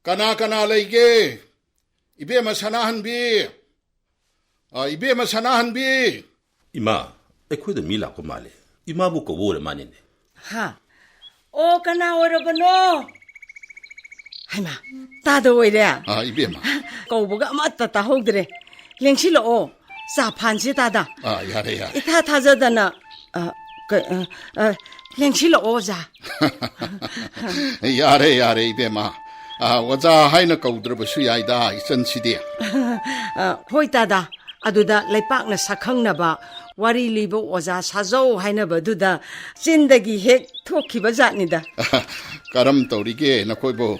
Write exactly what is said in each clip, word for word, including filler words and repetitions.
ꯀꯅꯥ ꯀꯅꯥ ꯂꯩꯒꯦ? ꯏꯕꯦꯝꯃ ꯁꯅꯥꯍꯟꯕꯤ! ꯑ, ꯏꯕꯦꯝꯃ ꯁꯅꯥꯍꯟꯕꯤ! ꯏꯃꯥ, ꯑꯩꯈꯣꯏꯗ ꯃꯤ ꯂꯥꯛꯄ ꯃꯥꯜꯂꯦ꯫ ꯏꯃꯥꯕꯨ ꯀꯧꯕ ꯑꯣꯏꯔ ꯃꯥꯅꯤꯅꯦ꯫ ꯍꯥ? ꯑꯣ, ꯀꯅꯥ ꯑꯣꯏꯔꯕꯅꯣ? ꯍꯩꯃꯥ, ꯇꯥꯗ ꯑꯣꯏꯔꯦ? ꯑ, ꯏꯕꯦꯝꯃ꯫ ꯀꯧꯕꯒ ꯑꯃꯠꯇ ꯇꯥꯍꯧꯗ꯭ꯔꯦ꯫ ꯂꯦꯡꯁꯤꯜꯂꯛꯑꯣ, ꯆꯥ ꯐꯥꯟꯁꯦ ꯇꯥꯗ꯫ ꯑ, ꯌꯥꯔꯦ, ꯌꯥꯔꯦ꯫ ꯏꯊꯥ ꯊꯥꯖꯗꯅ, ꯑ, ꯀ-, ꯑ, ꯑ, ꯂꯦꯡꯁꯤꯜꯂꯛꯑꯣ, ꯑꯣꯖꯥ꯫ ꯌꯥꯔꯦ, ꯌꯥꯔꯦ, ꯏꯕꯦꯝꯃ꯫ ꯑ, ꯑꯣꯖꯥ ꯍꯥꯏꯅ ꯀꯧꯗ꯭ꯔꯕꯁꯨ ꯌꯥꯏꯗ, ꯏꯆꯟꯁꯤꯗꯤ꯫ ꯑ, ꯍꯣꯏ, ꯇꯥꯗ꯫ ꯑꯗꯨꯗ ꯂꯩꯄꯥꯛꯅ ꯁꯛꯈꯪꯅꯕ ꯋꯥꯔꯤ ꯂꯤꯕ ꯑꯣꯖꯥ ꯁꯥꯖꯧ ꯍꯥꯏꯅꯕꯗꯨꯗ ꯆꯤꯟꯗꯒꯤ ꯍꯦꯛ ꯊꯣꯛꯈꯤꯕ ꯖꯥꯠꯅꯤꯗ꯫ ꯀꯔꯝ ꯇꯧꯔꯤꯒꯦ ꯅꯈꯣꯏꯕꯨ?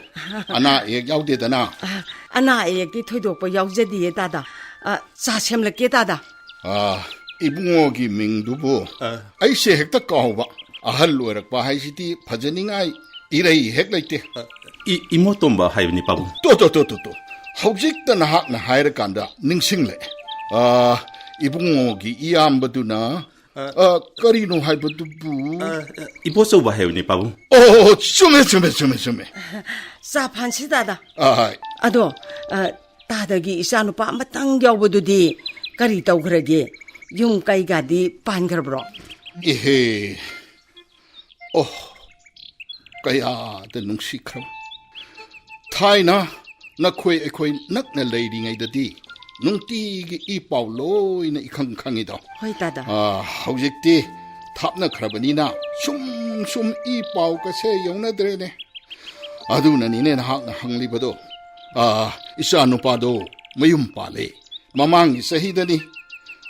ꯑꯅꯥ ꯑꯌꯦꯛ ꯌꯥꯎꯗꯦꯗꯅ? ꯑ, ꯑꯅꯥ ꯑꯌꯦꯛꯇꯤ ꯊꯣꯏꯗꯣꯛꯄ ꯌꯥꯎꯖꯗꯤꯌꯦ, ꯇꯥꯗ꯫ ꯑ, ꯆꯥ ꯁꯦꯝꯂꯛꯀꯦ, ꯇꯥꯗ꯫ ꯑ, ꯏꯕꯨꯡꯉꯣꯒꯤ ꯃꯤꯡꯗꯨꯕꯨ ꯑ꯫ ꯑꯩꯁꯦ ꯍꯦꯛꯇ ꯀꯥꯎꯕ꯫ ꯑꯍꯜ ꯑꯣꯏꯔꯛꯄ ꯍꯥꯏꯁꯤꯗꯤ ꯐꯖꯅꯤꯡꯉꯥꯏ ꯏꯔꯩ ꯍꯦꯛ ꯂꯩꯇꯦ꯫ ꯏ-, ꯏꯃꯣꯇꯣꯝꯕ ꯍꯥꯏꯕꯅꯤ, ꯄꯥꯕꯨꯡ꯫ ꯇꯣ, ꯇꯣ, ꯇꯣ, ꯇꯣ, ꯇꯣ꯫ ꯍꯧꯖꯤꯛꯇ ꯅꯍꯥꯛꯅ ꯍꯥꯏꯔꯀꯥꯟꯗ ꯅꯤꯡꯁꯤꯡꯂꯛꯑꯦ꯫ ꯑ, ꯏꯕꯨꯡꯉꯣꯒꯤ ꯏꯌꯥꯝꯕꯗꯨꯅ, ꯑ꯫ ꯑ, ꯀꯔꯤꯅꯣ ꯍꯥꯏꯕꯗꯨꯕꯨ? ꯑ, ꯏꯕꯣꯆꯧꯕ ꯍꯥꯏꯕꯅꯤ, ꯄꯥꯕꯨꯡ꯫ ꯑꯣ, ꯆꯨꯝꯃꯦ, ꯆꯨꯝꯃꯦ, ꯆꯨꯝꯃꯦ, ꯆꯨꯝꯃꯦ꯫ ꯆꯥ ꯐꯥꯟꯁꯤ, ꯇꯥꯗ꯫ ꯑ, ꯍꯣꯏ꯫ ꯑꯗꯣ, ꯑ, ꯇꯥꯗꯒꯤ ꯏꯆꯥꯅꯨꯄꯥ ꯑꯃꯇꯪ ꯌꯥꯎꯕꯗꯨꯗꯤ ꯀꯔꯤ ꯇꯧꯈ꯭ꯔꯒꯦ? ꯌꯨꯝ ꯀꯩꯒꯥꯗꯤ ꯄꯥꯟꯈ꯭ꯔꯕ꯭ꯔꯣ? ꯏꯍꯦ, ꯑꯣ, ꯀꯌꯥꯗ ꯅꯨꯡꯁꯤꯈ꯭ꯔꯕ! ꯊꯥꯏꯅ ꯅꯈꯣꯏ ꯑꯩꯈꯣꯏ ꯅꯛꯅ ꯂꯩꯔꯤꯉꯩꯗꯗꯤ ꯅꯨꯡꯇꯤꯒꯤ ꯏ ꯄꯥꯎ ꯂꯣꯏꯅ ꯏꯈꯪ ꯈꯪꯉꯤꯗꯣ꯫ ꯍꯣꯏ, ꯇꯥꯗ꯫ ꯑ, ꯍꯧꯖꯤꯛꯇꯤ ꯊꯥꯞꯅꯈ꯭ꯔꯕꯅꯤꯅ ꯁꯨꯝ ꯁꯨꯝ ꯏ ꯄꯥꯎꯒꯁꯦ ꯌꯧꯅꯗ꯭ꯔꯦꯅꯦ꯫ ꯑꯗꯨꯅꯅꯤꯅꯦ ꯅꯍꯥꯛꯅ ꯍꯪꯂꯤꯕꯗꯣ꯫ ꯑ, ꯏꯆꯥ ꯅꯨꯄꯥꯗꯣ ꯃꯌꯨꯝ ꯄꯥꯜꯂꯦ꯫ ꯃꯃꯥꯡꯒꯤ ꯆꯍꯤꯗꯅꯤ꯫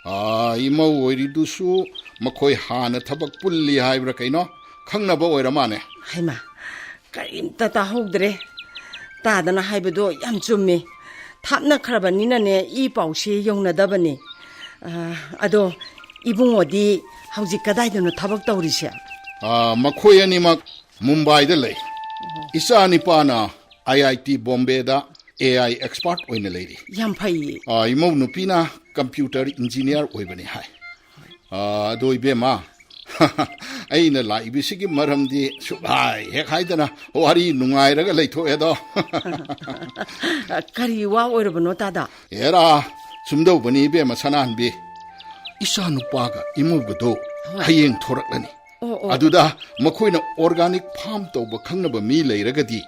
ꯑ, ꯏꯃꯧ ꯑꯣꯏꯔꯤꯗꯨꯁꯨ ꯃꯈꯣꯏ ꯍꯥꯟꯅ ꯊꯕꯛ ꯄꯨꯜꯂꯤ ꯍꯥꯏꯕ꯭ꯔꯥ ꯀꯩꯅꯣ, ꯈꯪꯅꯕ ꯑꯣꯏꯔ ꯃꯥꯅꯦ꯫ ꯍꯩꯃꯥ, ꯀꯔꯤꯝꯇ ꯇꯥꯍꯧꯗ꯭ꯔꯦ꯫ ꯇꯥꯗꯅ ꯍꯥꯏꯕꯗꯣ ꯌꯥꯝ ꯆꯨꯝꯃꯦ꯫ ꯊꯥꯞꯅꯈ꯭ꯔꯕꯅꯤꯅꯅꯦ, ꯏ ꯄꯥꯎꯁꯦ ꯌꯧꯅꯗꯕꯅꯦ꯫ ꯑ, ꯑꯗꯣ ꯏꯕꯨꯡꯉꯣꯗꯤ ꯍꯧꯖꯤꯛ ꯀꯗꯥꯏꯗꯅꯣ ꯊꯕꯛ ꯇꯧꯔꯤꯁꯦ? ꯑ, ꯃꯈꯣꯏ ꯑꯅꯤꯃꯛ ꯃꯨꯝꯕꯥꯏꯗ ꯂꯩ꯫ ꯏꯆꯥ ꯅꯤꯄꯥꯅ ꯑꯥꯏ ꯑꯥꯏ ꯇꯤ ꯕꯣꯝꯕꯦꯗ ꯑꯦ ꯑꯥꯏ expert ꯑꯣꯏꯅ ꯂꯩꯔꯤ꯫ ꯌꯥꯝ ꯐꯩꯌꯦ꯫ ꯑ, ꯏꯃꯧ ꯅꯨꯄꯤꯅ computer engineer ꯑꯣꯏꯕꯅꯤ ꯍꯥꯏ꯫ ꯑ, ꯑꯗꯣ ꯏꯕꯦꯝꯃ, ꯑꯩꯅ ꯂꯥꯛꯏꯕꯁꯤꯒꯤ ꯃꯔꯝꯗꯤ ꯁꯨꯛꯍꯥꯏ ꯍꯦꯛ ꯍꯥꯏꯗꯅ ꯋꯥꯔꯤ ꯅꯨꯡꯉꯥꯏꯔꯒ ꯂꯩꯊꯣꯛꯑꯦꯗꯣ꯫ ꯀꯔꯤ ꯋꯥ ꯑꯣꯏꯔꯕꯅꯣ, ꯇꯥꯗ? ꯑꯦꯔꯥ, ꯁꯨꯝꯗꯧꯕꯅꯤ ꯏꯕꯦꯝꯃ ꯁꯅꯥꯍꯟꯕꯤ, ꯏꯆꯥ ꯅꯨꯄꯥꯒ ꯏꯃꯧꯒꯗꯣ ꯍꯣꯏ꯫ ꯍꯌꯦꯡ ꯊꯣꯔꯛꯂꯅꯤ꯫ ꯑꯣ, ꯑꯣ꯫ ꯑꯗꯨꯗ ꯃꯈꯣꯏꯅ organic farm ꯇꯧꯕ ꯈꯪꯅꯕ ꯃꯤ ꯂꯩꯔꯒꯗꯤ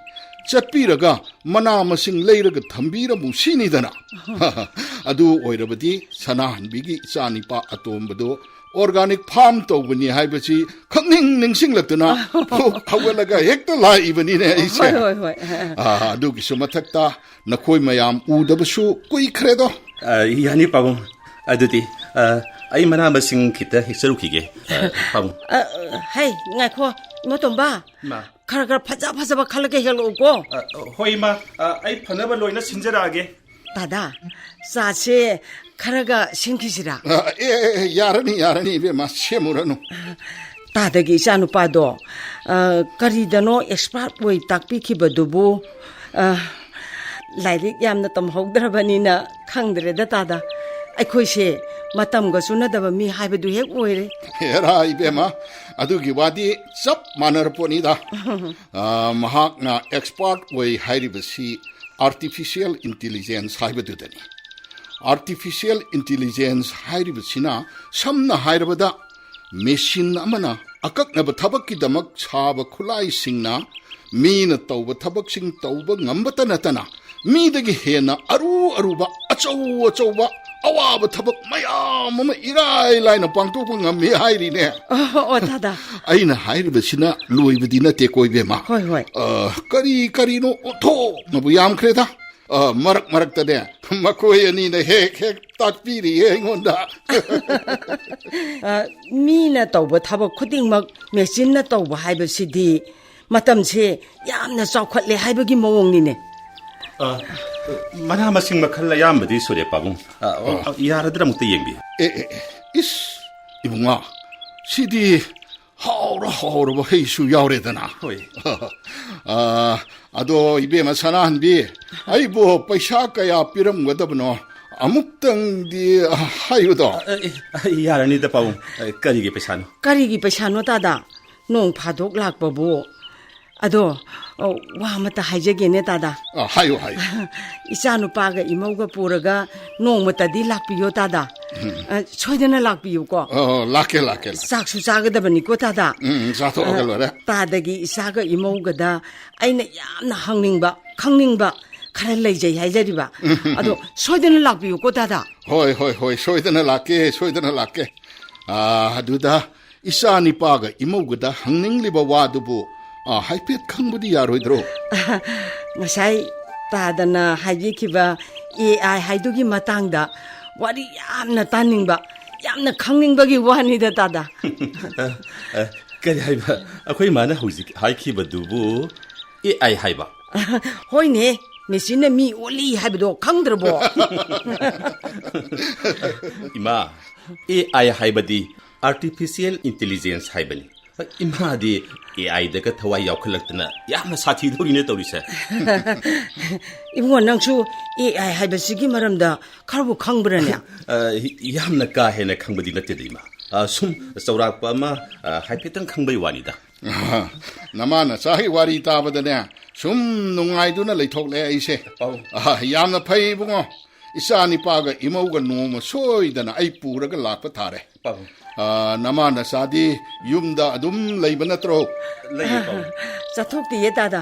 ꯆꯠꯄꯤꯔꯒ ꯃꯅꯥ ꯃꯁꯤꯡ ꯂꯩꯔꯒ ꯊꯝꯕꯤꯔꯝꯃꯨ ꯁꯤꯅꯤꯗꯅ꯫ ꯑꯗꯨ ꯑꯣꯏꯔꯕꯗꯤ ꯁꯅꯥꯍꯟꯕꯤꯒꯤ ꯏꯆꯥ ꯅꯤꯄꯥ ꯑꯇꯣꯝꯕꯗꯣ organic farm ꯇꯧꯕꯅꯤ ꯍꯥꯏꯕꯁꯤ ꯈꯪꯅꯤꯡ ꯅꯤꯡꯁꯤꯡꯂꯛꯇꯨꯅ ꯐꯨꯛ ꯍꯧꯒꯠꯂꯒ ꯍꯦꯛꯇ ꯂꯥꯛꯏꯕꯅꯤꯅꯦ ꯑꯩꯁꯦ꯫ ꯍꯣꯏ, ꯍꯣꯏ, ꯍꯣꯏ꯫ ꯑꯥ, ꯑꯗꯨꯒꯤꯁꯨ ꯃꯊꯛꯇ ꯅꯈꯣꯏ ꯃꯌꯥꯝ ꯎꯗꯕꯁꯨ ꯀꯨꯏꯈ꯭ꯔꯦꯗꯣ꯫ ꯑ, ꯌꯥꯅꯤ ꯄꯥꯕꯨꯡ꯫ ꯑꯗꯨꯗꯤ, ꯑ, ꯑꯩ ꯃꯅꯥ ꯃꯁꯤꯡ ꯈꯤꯇ ꯍꯦꯛꯆꯔꯨꯈꯤꯒꯦ, ꯑ, ꯄꯥꯕꯨꯡ꯫ ꯑ, ꯍꯩ, ꯉꯥꯏꯈꯣ, ꯏꯃꯥꯇꯣꯝꯕ꯫ ꯃꯥ꯫ ꯈꯔ ꯈꯔ ꯐꯖ ꯐꯖꯕ ꯈꯜꯂꯒ ꯍꯦꯛꯂꯛꯎꯀꯣ꯫ ꯑ, ꯍꯣꯏ, ꯏꯃꯥ꯫ ꯑ, ꯑꯩ ꯐꯅꯕ ꯂꯣꯏꯅ ꯁꯤꯟꯖꯔꯛꯑꯒꯦ꯫ ꯇꯥꯗ, ꯆꯥꯁꯦ ꯈꯔꯒ ꯁꯤꯟꯈꯤꯁꯤꯔꯥ? ꯑ, ꯑꯦ, ꯑꯦ, ꯑꯦ, ꯌꯥꯔꯅꯤ, ꯌꯥꯔꯅꯤ, ꯏꯕꯦꯝꯃ, ꯁꯦꯝꯃꯨꯔꯅꯨ꯫ ꯇꯥꯗꯒꯤ ꯏꯆꯥꯅꯨꯄꯥꯗꯣ, ꯑ, ꯀꯔꯤꯗꯅꯣ expert ꯑꯣꯏ ꯇꯥꯛꯄꯤꯈꯤꯕꯗꯨꯕꯨ, ꯑ, ꯂꯥꯏꯔꯤꯛ ꯌꯥꯝꯅ ꯇꯝꯍꯧꯗ꯭ꯔꯕꯅꯤꯅ ꯈꯪꯗ꯭ꯔꯦꯗ ꯇꯥꯗ꯫ ꯑꯩꯈꯣꯏꯁꯦ ꯃꯇꯝꯒ ꯆꯨꯅꯗꯕ ꯃꯤ ꯍꯥꯏꯕꯗꯨ ꯍꯦꯛ ꯑꯣꯏꯔꯦ꯫ ꯍꯦꯔꯥ ꯏꯕꯦꯝꯃ, ꯑꯗꯨꯒꯤ ꯋꯥꯗꯤ ꯆꯞ ꯃꯥꯟꯅꯔ ꯄꯣꯠꯅꯤꯗ꯫ ꯑ, ꯃꯍꯥꯛꯅ expert ꯑꯣꯏ ꯍꯥꯏꯔꯤꯕꯁꯤ artificial intelligence ꯍꯥꯏꯕꯗꯨꯗꯅꯤ꯫ Artificial intelligence ꯍꯥꯏꯔꯤꯕꯁꯤꯅ ꯁꯝꯅ ꯍꯥꯏꯔꯕꯗ ꯃꯦꯁꯤꯟ ꯑꯃꯅ ꯑꯀꯛꯅꯕ ꯊꯕꯛꯀꯤꯗꯃꯛ ꯁꯥꯕ ꯈꯨꯠꯂꯥꯏꯁꯤꯡꯅ ꯃꯤꯅ ꯇꯧꯕ ꯊꯕꯛꯁꯤꯡ ꯇꯧꯕ ꯉꯝꯕꯇ ꯅꯠꯇꯅ ꯃꯤꯗꯒꯤ ꯍꯦꯟꯅ ꯑꯔꯨ ꯑꯔꯨꯕ ꯑꯆꯧ ꯑꯆꯧꯕ ꯑꯋꯥꯕ ꯊꯕꯛ ꯃꯌꯥꯝ ꯑꯃ ꯏꯔꯥꯏ ꯂꯥꯏꯅ ꯄꯥꯡꯊꯣꯛꯄ ꯉꯝꯃꯤ ꯍꯥꯏꯔꯤꯅꯦ꯫ ꯑꯣ, ꯑꯣ, ꯇꯥꯗ꯫ ꯑꯩꯅ ꯍꯥꯏꯔꯤꯕꯁꯤꯅ ꯂꯣꯏꯕꯗꯤ ꯅꯠꯇꯦꯀꯣ ꯏꯕꯦꯝꯃ꯫ ꯍꯣꯏ, ꯍꯣꯏ꯫ ꯑ, ꯀꯔꯤ ꯀꯔꯤꯅꯣ ꯑꯣꯟꯊꯣꯛꯅꯕꯨ ꯌꯥꯝꯈ꯭ꯔꯦꯗ꯫ ꯑ, ꯃꯔꯛ ꯃꯔꯛꯇꯅꯦ ꯃꯈꯣꯏ ꯑꯅꯤꯅ ꯍꯦꯛ ꯍꯦꯛ ꯇꯥꯛꯄꯤꯔꯤꯌꯦ ꯑꯩꯉꯣꯟꯗ꯫ ꯑ, ꯃꯤꯅ ꯇꯧꯕ ꯊꯕꯛ ꯈꯨꯗꯤꯡꯃꯛ ꯃꯦꯆꯤꯟꯅ ꯇꯧꯕ ꯍꯥꯏꯕꯁꯤꯗꯤ ꯃꯇꯝꯁꯦ ꯌꯥꯝꯅ ꯆꯥꯎꯈꯠꯂꯦ ꯍꯥꯏꯕꯒꯤ ꯃꯑꯣꯡꯅꯤꯅꯦ꯫ ꯑ, ꯃꯅꯥ ꯃꯁꯤꯡ ꯃꯈꯜ ꯑꯌꯥꯝꯕꯗꯤ ꯁꯨꯔꯦ, ꯄꯥꯕꯨꯡ꯫ ꯑ, ꯑ, ꯑ, ꯌꯥꯔꯗ꯭ꯔꯥ ꯑꯃꯨꯛꯇ ꯌꯦꯡꯕꯤꯌꯨ꯫ ꯑꯦ, ꯑꯦ, ꯑꯦ, ꯏꯁ, ꯏꯕꯨꯡꯉꯣ, ꯁꯤꯗꯤ ꯍꯥꯎꯔ ꯍꯥꯎꯔꯕ ꯍꯩꯁꯨ ꯌꯥꯎꯔꯦꯗꯅ꯫ ꯍꯣꯏ꯫ ꯑ, ꯑꯗꯣ ꯏꯕꯦꯝꯃ ꯁꯅꯥꯍꯟꯕꯤ, ꯑꯩꯕꯨ ꯄꯩꯁꯥ ꯀꯌꯥ ꯄꯤꯔꯝꯒꯗꯕꯅꯣ ꯑꯃꯨꯛꯇꯪꯗꯤ, ꯑ, ꯍꯥꯏꯌꯨꯗꯣ꯫ ꯑ, ꯑ, ꯌꯥꯔꯅꯤꯗ, ꯄꯥꯕꯨꯡ꯫ ꯑ, ꯀꯔꯤꯒꯤ ꯄꯩꯁꯥꯅꯣ? ꯀꯔꯤꯒꯤ ꯄꯩꯁꯥꯅꯣ, ꯇꯥꯗ? ꯅꯣꯡ ꯐꯥꯗꯣꯛ ꯂꯥꯛꯄꯕꯨ꯫ ꯑꯗꯣ, ꯑ, ꯋꯥ ꯑꯃꯇ ꯍꯥꯏꯖꯒꯦꯅꯦ, ꯇꯥꯗ꯫ ꯑ, ꯍꯥꯏꯌꯨ, ꯍꯥꯏꯌꯨ꯫ ꯏꯆꯥ ꯅꯨꯄꯥꯒ ꯏꯃꯧꯒ ꯄꯨꯔꯒ ꯅꯣꯡꯃꯇꯗꯤ ꯂꯥꯛꯄꯤꯌꯣ, ꯇꯥꯗ꯫ ꯎꯝ꯫ ꯑ, ꯁꯣꯏꯗꯅ ꯂꯥꯛꯄꯤꯌꯨꯀꯣ꯫ ꯑ, ꯂꯥꯛꯀꯦ, ꯂꯥꯛꯀꯦ, ꯂꯥꯛꯀꯦ꯫ ꯆꯥꯛꯁꯨ ꯆꯥꯒꯗꯕꯅꯤꯀꯣ, ꯇꯥꯗ꯫ ꯎꯝ, ꯎꯝ, ꯆꯥꯊꯣꯛꯑꯒ ꯑ, ꯂꯣꯏꯔꯦ꯫ ꯇꯥꯗꯒꯤ ꯏꯆꯥꯒ ꯏꯃꯧꯒꯗ ꯑꯩꯅ ꯌꯥꯝꯅ ꯍꯪꯅꯤꯡꯕ, ꯈꯪꯅꯤꯡꯕ ꯈꯔ ꯂꯩꯖꯩ ꯍꯥꯏꯖꯔꯤꯕ꯫ ꯎꯝ, ꯎꯝ, ꯎꯝ꯫ ꯑꯗꯣ ꯁꯣꯏꯗꯅ ꯂꯥꯛꯄꯤꯌꯨꯀꯣ, ꯇꯥꯗ꯫ ꯍꯣꯏ, ꯍꯣꯏ, ꯍꯣꯏ, ꯁꯣꯏꯗꯅ ꯂꯥꯛꯀꯦ, ꯁꯣꯏꯗꯅ ꯂꯥꯛꯀꯦ꯫ ꯑ, ꯑꯗꯨꯗ ꯏꯆꯥ ꯅꯤꯄꯥꯒ ꯏꯃꯧꯒꯗ ꯍꯪꯅꯤꯡꯂꯤꯕ ꯋꯥꯗꯨꯕꯨ, ꯑ, ꯍꯥꯏꯐꯦꯠ ꯈꯪꯕꯗꯤ ꯌꯥꯔꯣꯏꯗ꯭ꯔꯣ? ꯉꯁꯥꯏ ꯇꯥꯗꯅ ꯍꯥꯏꯕꯤꯈꯤꯕ AI ꯍꯥꯏꯗꯨꯒꯤ ꯃꯇꯥꯡꯗ ꯋꯥꯔꯤ ꯌꯥꯝꯅ ꯇꯥꯅꯤꯡꯕ, ꯌꯥꯝꯅ ꯈꯪꯅꯤꯡꯕꯒꯤ ꯋꯥꯅꯤꯗ, ꯇꯥꯗ꯫ ꯑ, ꯑ, ꯀꯔꯤ ꯍꯥꯏꯕ? ꯑꯩꯈꯣꯏ ꯏꯃꯥꯅ ꯍꯧꯖꯤꯛ ꯍꯥꯏꯈꯤꯕꯗꯨꯕꯨ AI ꯍꯥꯏꯕ? ꯍꯣꯏꯅꯦ, ꯃꯦꯆꯤꯟꯅ ꯃꯤ ꯑꯣꯜꯂꯤ ꯍꯥꯏꯕꯗꯣ ꯈꯪꯗ꯭ꯔꯕꯣ? ꯏꯃꯥ, AI ꯍꯥꯏꯕꯗꯤ Artificial Intelligence ꯍꯥꯏꯕꯅꯤ꯫ ꯏꯃꯥꯗꯤ AIꯗꯒ ꯊꯋꯥꯏ ꯌꯥꯎꯈꯠꯂꯛꯇꯅ ꯌꯥꯝꯅ ꯁꯥꯊꯤꯗꯧꯔꯤꯅꯦ ꯇꯧꯔꯤꯁꯦ꯫ ꯏꯕꯨꯡꯉꯣ, ꯅꯪꯁꯨ AI ꯍꯥꯏꯕꯁꯤꯒꯤ ꯃꯔꯝꯗ ꯈꯔꯕꯨ ꯈꯪꯕ꯭ꯔꯅꯦ? ꯑ, ꯌꯥꯝꯅ ꯀꯥ ꯍꯦꯟꯅ ꯈꯪꯕꯗꯤ ꯅꯠꯇꯦꯗ, ꯏꯃꯥ꯫ ꯑ, ꯁꯨꯝ ꯆꯥꯎꯔꯥꯛꯄ ꯑꯃ, ꯑ, ꯍꯥꯏꯐꯦꯠꯇꯪ ꯈꯪꯕꯩ ꯋꯥꯅꯤꯗ꯫ ꯑꯍ, ꯅꯃꯥ ꯅꯆꯥꯒꯤ ꯋꯥꯔꯤ ꯇꯥꯕꯗꯅꯦ, ꯁꯨꯝ ꯅꯨꯡꯉꯥꯏꯗꯨꯅ ꯂꯩꯊꯣꯛꯂꯦ ꯑꯩꯁꯦ꯫ ꯑꯧ꯫ ꯑꯍ, ꯌꯥꯝꯅ ꯐꯩ ꯏꯕꯨꯡꯉꯣ꯫ ꯏꯆꯥ ꯅꯤꯄꯥꯒ ꯏꯃꯧꯒ ꯅꯣꯡꯃ ꯁꯣꯏꯗꯅ ꯑꯩ ꯄꯨꯔꯒ ꯂꯥꯛꯄ ꯊꯥꯔꯦ꯫ ꯄꯥꯕꯨꯡ꯫ ꯑ, ꯅꯃꯥ ꯅꯆꯥꯗꯤ ꯌꯨꯝꯗ ꯑꯗꯨꯝ ꯂꯩꯕ ꯅꯠꯇ꯭ꯔꯣ? ꯂꯩꯌꯦ, ꯄꯥꯕꯨꯡ꯫ ꯆꯠꯊꯣꯛꯇꯤꯌꯦ, ꯇꯥꯗ꯫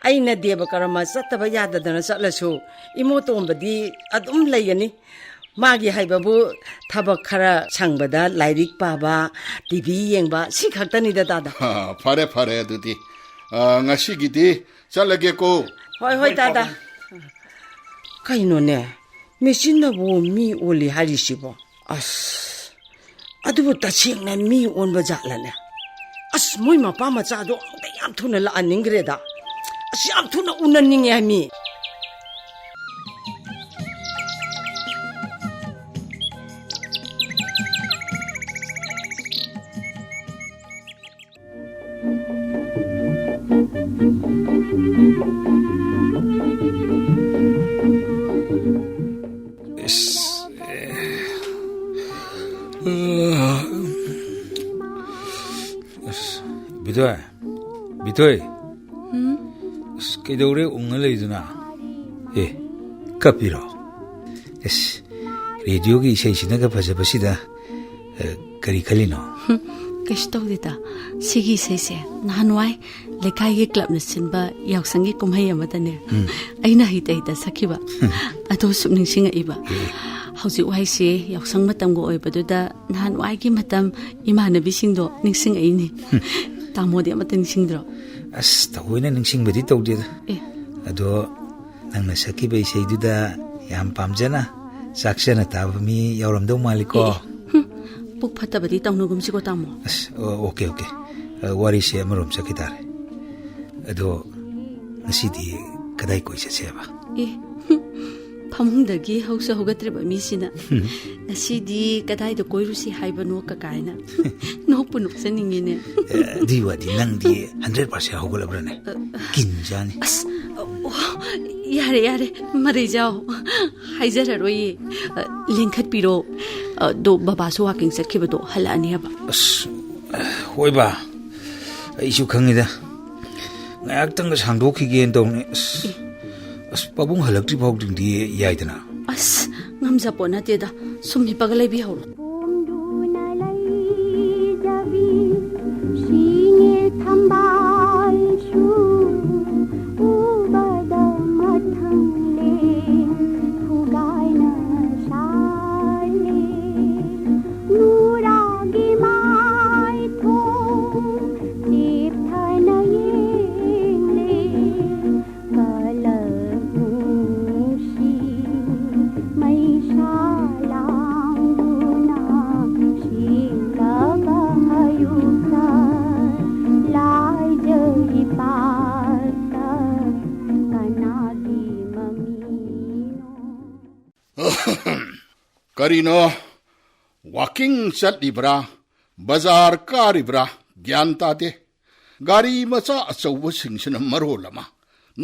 ꯑꯩꯅ ꯗꯦꯕ ꯀꯔꯃ ꯆꯠꯇꯕ ꯌꯥꯗꯗꯅ ꯆꯠꯂꯁꯨ, ꯏꯃꯣꯇꯣꯝꯕꯗꯤ ꯑꯗꯨꯝ ꯂꯩꯒꯅꯤ꯫ ꯃꯥꯒꯤ ꯍꯥꯏꯕꯕꯨ ꯊꯕꯛ ꯈꯔ ꯁꯪꯕꯗ ꯂꯥꯏꯔꯤꯛ ꯄꯥꯕ, TV ꯌꯦꯡꯕ, ꯁꯤ ꯈꯛꯇꯅꯤꯗ, ꯇꯥꯗ꯫ ꯍꯥ, ꯐꯔꯦ, ꯐꯔꯦ ꯑꯗꯨꯗꯤ꯫ ꯑ, ꯉꯁꯤꯒꯤꯗꯤ ꯆꯠꯂꯒꯦꯀꯣ꯫ ꯍꯣꯏ, ꯍꯣꯏ, ꯍꯣꯏ, ꯇꯥꯗ꯫ ꯄꯥꯕꯨꯡ꯫ ꯀꯩꯅꯣꯅꯦ, ꯃꯦꯆꯤꯟꯅꯕꯨ ꯃꯤ ꯑꯣꯜꯂꯤ ꯍꯥꯏꯔꯤꯁꯤꯕꯣ? ꯑꯁ, ꯑꯗꯨꯕꯨ ꯇꯁꯦꯡꯅ ꯃꯤ ꯑꯣꯟꯕ ꯖꯥꯠꯂꯅꯦ? ꯑꯁ, ꯃꯣꯏ ꯃꯄꯥ ꯃꯆꯥꯗꯣ ꯑꯃꯨꯛꯇ ꯌꯥꯝ ꯊꯨꯅ ꯂꯥꯛꯍꯟꯅꯤꯡꯈ꯭ꯔꯦꯗ꯫ ꯑꯁ, ꯌꯥꯝ ꯊꯨꯅ ꯎꯅꯅꯤꯡꯉꯦ ꯍꯥꯏꯃꯤ꯫ ꯏꯊꯣꯏ, ꯑꯁ, ꯀꯩꯗꯧꯔꯦ ꯎꯪꯉ ꯂꯩꯗꯨꯅ? ꯑꯦ, ꯀꯞꯄꯤꯔꯣ? ꯑꯁ, ꯔꯦꯗꯤꯑꯣꯒꯤ ꯏꯁꯩꯁꯤꯅꯒ ꯐꯖꯕꯁꯤꯗ, ꯑ, ꯀꯔꯤ ꯈꯜꯂꯤꯅꯣ? ꯍꯨꯝ, ꯀꯩꯁꯨ ꯇꯧꯗꯦꯗ꯫ ꯁꯤꯒꯤ ꯏꯁꯩꯁꯦ ꯅꯍꯥꯟꯋꯥꯏ ꯂꯩꯀꯥꯏꯒꯤ ꯀ꯭ꯂꯕꯅ ꯁꯤꯟꯕ ꯌꯥꯎꯁꯪꯒꯤ ꯀꯨꯝꯍꯩ ꯑꯃꯗꯅꯦ, ꯎꯝ꯫ ꯑꯩꯅ ꯍꯩꯇ ꯍꯩꯇ ꯁꯛꯈꯤꯕ꯫ ꯎꯝ꯫ ꯑꯗꯨ ꯁꯨꯝ ꯅꯤꯡꯁꯤꯡꯉꯛꯏꯕ꯫ ꯑꯦ꯫ ꯍꯧꯖꯤꯛ ꯋꯥꯏꯁꯦ ꯌꯥꯎꯁꯪ ꯃꯇꯝꯒ ꯑꯣꯏꯕꯗꯨꯗ ꯅꯍꯥꯟꯋꯥꯏꯒꯤ ꯃꯇꯝ ꯏꯃꯥꯟꯅꯕꯤꯁꯤꯡꯗꯣ ꯅꯤꯡꯁꯤꯡꯉꯛꯏꯅꯦ꯫ ꯍꯨꯝ꯫ ꯇꯥꯃꯣꯗꯤ ꯑꯃꯠꯇ ꯅꯤꯡꯁꯤꯡꯗ꯭ꯔꯣ? ꯑꯁ, ꯊꯑꯣꯏꯅ ꯅꯤꯡꯁꯤꯡꯕꯗꯤ ꯇꯧꯗꯦꯗ꯫ ꯑꯦ꯫ ꯑꯗꯣ ꯅꯪꯅ ꯁꯛꯈꯤꯕ ꯏꯁꯩꯗꯨꯗ ꯌꯥꯝ ꯄꯥꯝꯖꯅ, ꯆꯥꯛꯆꯅ ꯇꯥꯕ ꯃꯤ ꯌꯥꯎꯔꯝꯗꯧ ꯃꯥꯜꯂꯤꯀꯣ? ꯑꯦ, ꯍꯨꯝ, ꯄꯨꯛ ꯐꯠꯇꯕꯗꯤ ꯇꯧꯅꯒꯨꯝꯁꯤꯀꯣ, ꯇꯥꯃꯣ꯫ ꯑꯁ, ꯑꯣ, ꯑꯣꯀꯦ, ꯑꯣꯀꯦ꯫ ꯑ, ꯋꯥꯔꯤꯁꯦ ꯑꯃꯔꯣꯝ ꯆꯠꯈꯤ ꯇꯥꯔꯦ꯫ ꯑꯗꯣ ꯉꯁꯤꯗꯤ ꯀꯗꯥꯏ ꯀꯣꯏ ꯆꯠꯁꯦꯕ? ꯑꯦ, ꯍꯨꯝ, ꯐꯃꯨꯡꯗꯒꯤ ꯍꯧꯁꯨ ꯍꯧꯒꯠꯇ꯭ꯔꯤꯕ ꯃꯤꯁꯤꯅ, ꯍꯨꯝ꯫ "ꯉꯁꯤꯗꯤ ꯀꯗꯥꯏꯗ ꯀꯣꯏꯔꯨꯁꯤ ꯍꯥꯏꯕꯅꯣ?" ꯀꯀꯥꯏꯅ꯫ ꯅꯣꯛꯄꯨ ꯅꯣꯛꯆꯅꯤꯡꯉꯤꯅꯦ꯫ ꯑꯦ, ꯑꯗꯨꯒꯤ ꯋꯥꯗꯤ ꯅꯪꯗꯤ hundred percent ꯍꯧꯒꯠꯂꯕ꯭ꯔꯅꯦ? ꯑ, ꯀꯤꯟꯖꯥꯅꯤ꯫ ꯑꯁ, ꯑꯣ, ꯌꯥꯔꯦ, ꯌꯥꯔꯦ, ꯃꯔꯩ ꯖꯥꯎ꯫ ꯍꯥꯏꯖꯔꯔꯣꯏꯌꯦ꯫ ꯑ, ꯂꯦꯡꯈꯠꯄꯤꯔꯣ꯫ ꯑꯗꯣ ꯕꯕꯥꯁꯨ ꯋꯥꯀꯤꯡ ꯆꯠꯈꯤꯕꯗꯣ ꯍꯜꯂꯛꯑꯅꯤ ꯍꯥꯏꯕ꯫ ꯑꯁ, ꯍꯣꯏ ꯕꯥ, ꯑꯩꯁꯨ ꯈꯪꯉꯤꯗ꯫ ꯉꯥꯏꯍꯥꯛꯇꯪꯒ ꯁꯥꯡꯗꯣꯛꯈꯤꯒꯦꯅ ꯇꯧꯅꯤ꯫ ꯑꯁ, ꯑꯦ꯫ ꯑꯁ, ꯄꯥꯕꯨꯡ ꯍꯜꯂꯛꯇ꯭ꯔꯤ ꯐꯥꯎꯗꯤꯡꯗꯤ ꯌꯥꯏꯗꯅ꯫ ꯑꯁ, ꯉꯝꯖꯄꯣꯠ ꯅꯠꯇꯦꯗ꯫ ꯁꯨꯝ ꯍꯤꯞꯄꯒ ꯂꯩꯕꯤꯍꯧꯔꯣ꯫ ꯄꯣꯝꯗꯨꯅ ꯂꯩꯖꯕꯤ ꯁꯤꯡꯉꯤꯜ ꯊꯝꯕꯥꯜꯁꯨ ꯎꯕꯗ ꯃꯊꯪꯂꯦ ꯊꯨꯒꯥꯏꯅ ꯁꯥꯠꯂꯦ꯫ ꯅꯨꯔꯥꯒꯤ ꯃꯥꯏꯊꯣꯡ ꯆꯦꯞꯊꯅ ꯌꯦꯡꯂꯦ꯫ ꯀꯂꯛ ꯅꯨꯡꯁꯤ ꯃꯩꯁꯥ ꯂꯥꯡꯗꯨꯅ ꯁꯤꯡꯂꯕ ꯑꯌꯨꯛꯇ ꯂꯥꯏꯖ ꯏꯄꯥꯛꯇ ꯀꯅꯥꯒꯤ ꯃꯃꯤꯅꯣ? ꯀꯔꯤꯅꯣ? ꯋꯥꯀꯤꯡ ꯆꯠꯂꯤꯕ꯭ꯔꯥ? ꯕꯖꯥꯔ ꯀꯥꯔꯤꯕ꯭ꯔꯥ? ꯒ꯭ꯌꯥꯟ ꯇꯥꯗꯦ꯫ ꯒꯥꯔꯤ ꯃꯆꯥ ꯑꯆꯧꯕꯁꯤꯡꯁꯤꯅ ꯃꯔꯣꯜ ꯑꯃ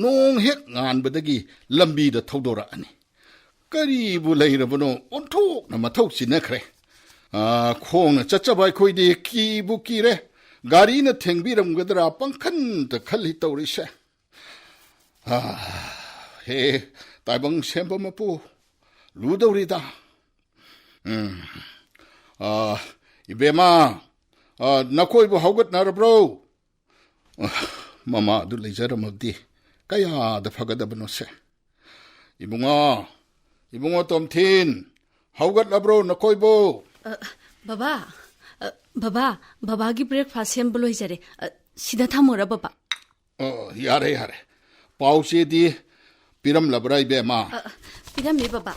ꯅꯣꯡ ꯍꯦꯛ ꯉꯥꯟꯕꯗꯒꯤ ꯂꯝꯕꯤꯗ ꯊꯧꯗꯣꯔꯛꯑꯅꯤ꯫ ꯀꯔꯤꯕꯨ ꯂꯩꯔꯕꯅꯣ? ꯑꯣꯟꯊꯣꯛꯅ ꯃꯊꯧ ꯆꯤꯟꯅꯈ꯭ꯔꯦ꯫ ꯑꯥ, ꯈꯣꯡꯅ ꯆꯠꯆꯕ ꯑꯩꯈꯣꯏꯗꯤ ꯀꯤꯕꯨ ꯀꯤꯔꯦ꯫ ꯒꯥꯔꯤꯅ ꯊꯦꯡꯕꯤꯔꯝꯒꯗ꯭ꯔꯥ ꯄꯪꯈꯟꯗ ꯈꯜꯂꯤ ꯇꯧꯔꯤꯁꯦ꯫ ꯑꯥ, ꯍꯦ, ꯇꯥꯏꯕꯪ ꯁꯦꯝꯕ ꯃꯄꯨ, ꯂꯨꯗꯧꯔꯤꯗ꯫ ꯎꯝ꯫ ꯑꯥ, ꯏꯕꯦꯝꯃ, ꯑꯥ, ꯅꯈꯣꯏꯕꯨ ꯍꯧꯒꯠꯅꯔꯕ꯭ꯔꯣ? ꯑꯥ, ꯃꯃꯥ ꯑꯗꯨ ꯂꯩꯖꯔꯝꯃꯕꯗꯤ ꯀꯌꯥꯗ ꯐꯒꯗꯕꯅꯣꯁꯦ꯫ ꯏꯕꯨꯡꯉꯣ, ꯏꯕꯨꯡꯉꯣ ꯇꯣꯝꯊꯤꯟ, ꯍꯧꯒꯠꯂꯕ꯭ꯔꯣ ꯅꯈꯣꯏꯕꯨ? ꯑ, ꯕꯕꯥ, ꯑ, ꯕꯕꯥ, ꯕꯕꯥꯒꯤ breakfast ꯁꯦꯝꯕ ꯂꯣꯏꯖꯔꯦ꯫ ꯑ, ꯁꯤꯗ ꯊꯝꯃꯨꯔꯥ, ꯕꯕꯥ? ꯑꯣ, ꯌꯥꯔꯦ, ꯌꯥꯔꯦ꯫ ꯄꯥꯎꯆꯦꯗꯤ ꯄꯤꯔꯝꯂꯕ꯭ꯔꯥ, ꯏꯕꯦꯝꯃ? ꯑ, ꯄꯤꯔꯝꯃꯦ, ꯕꯕꯥ꯫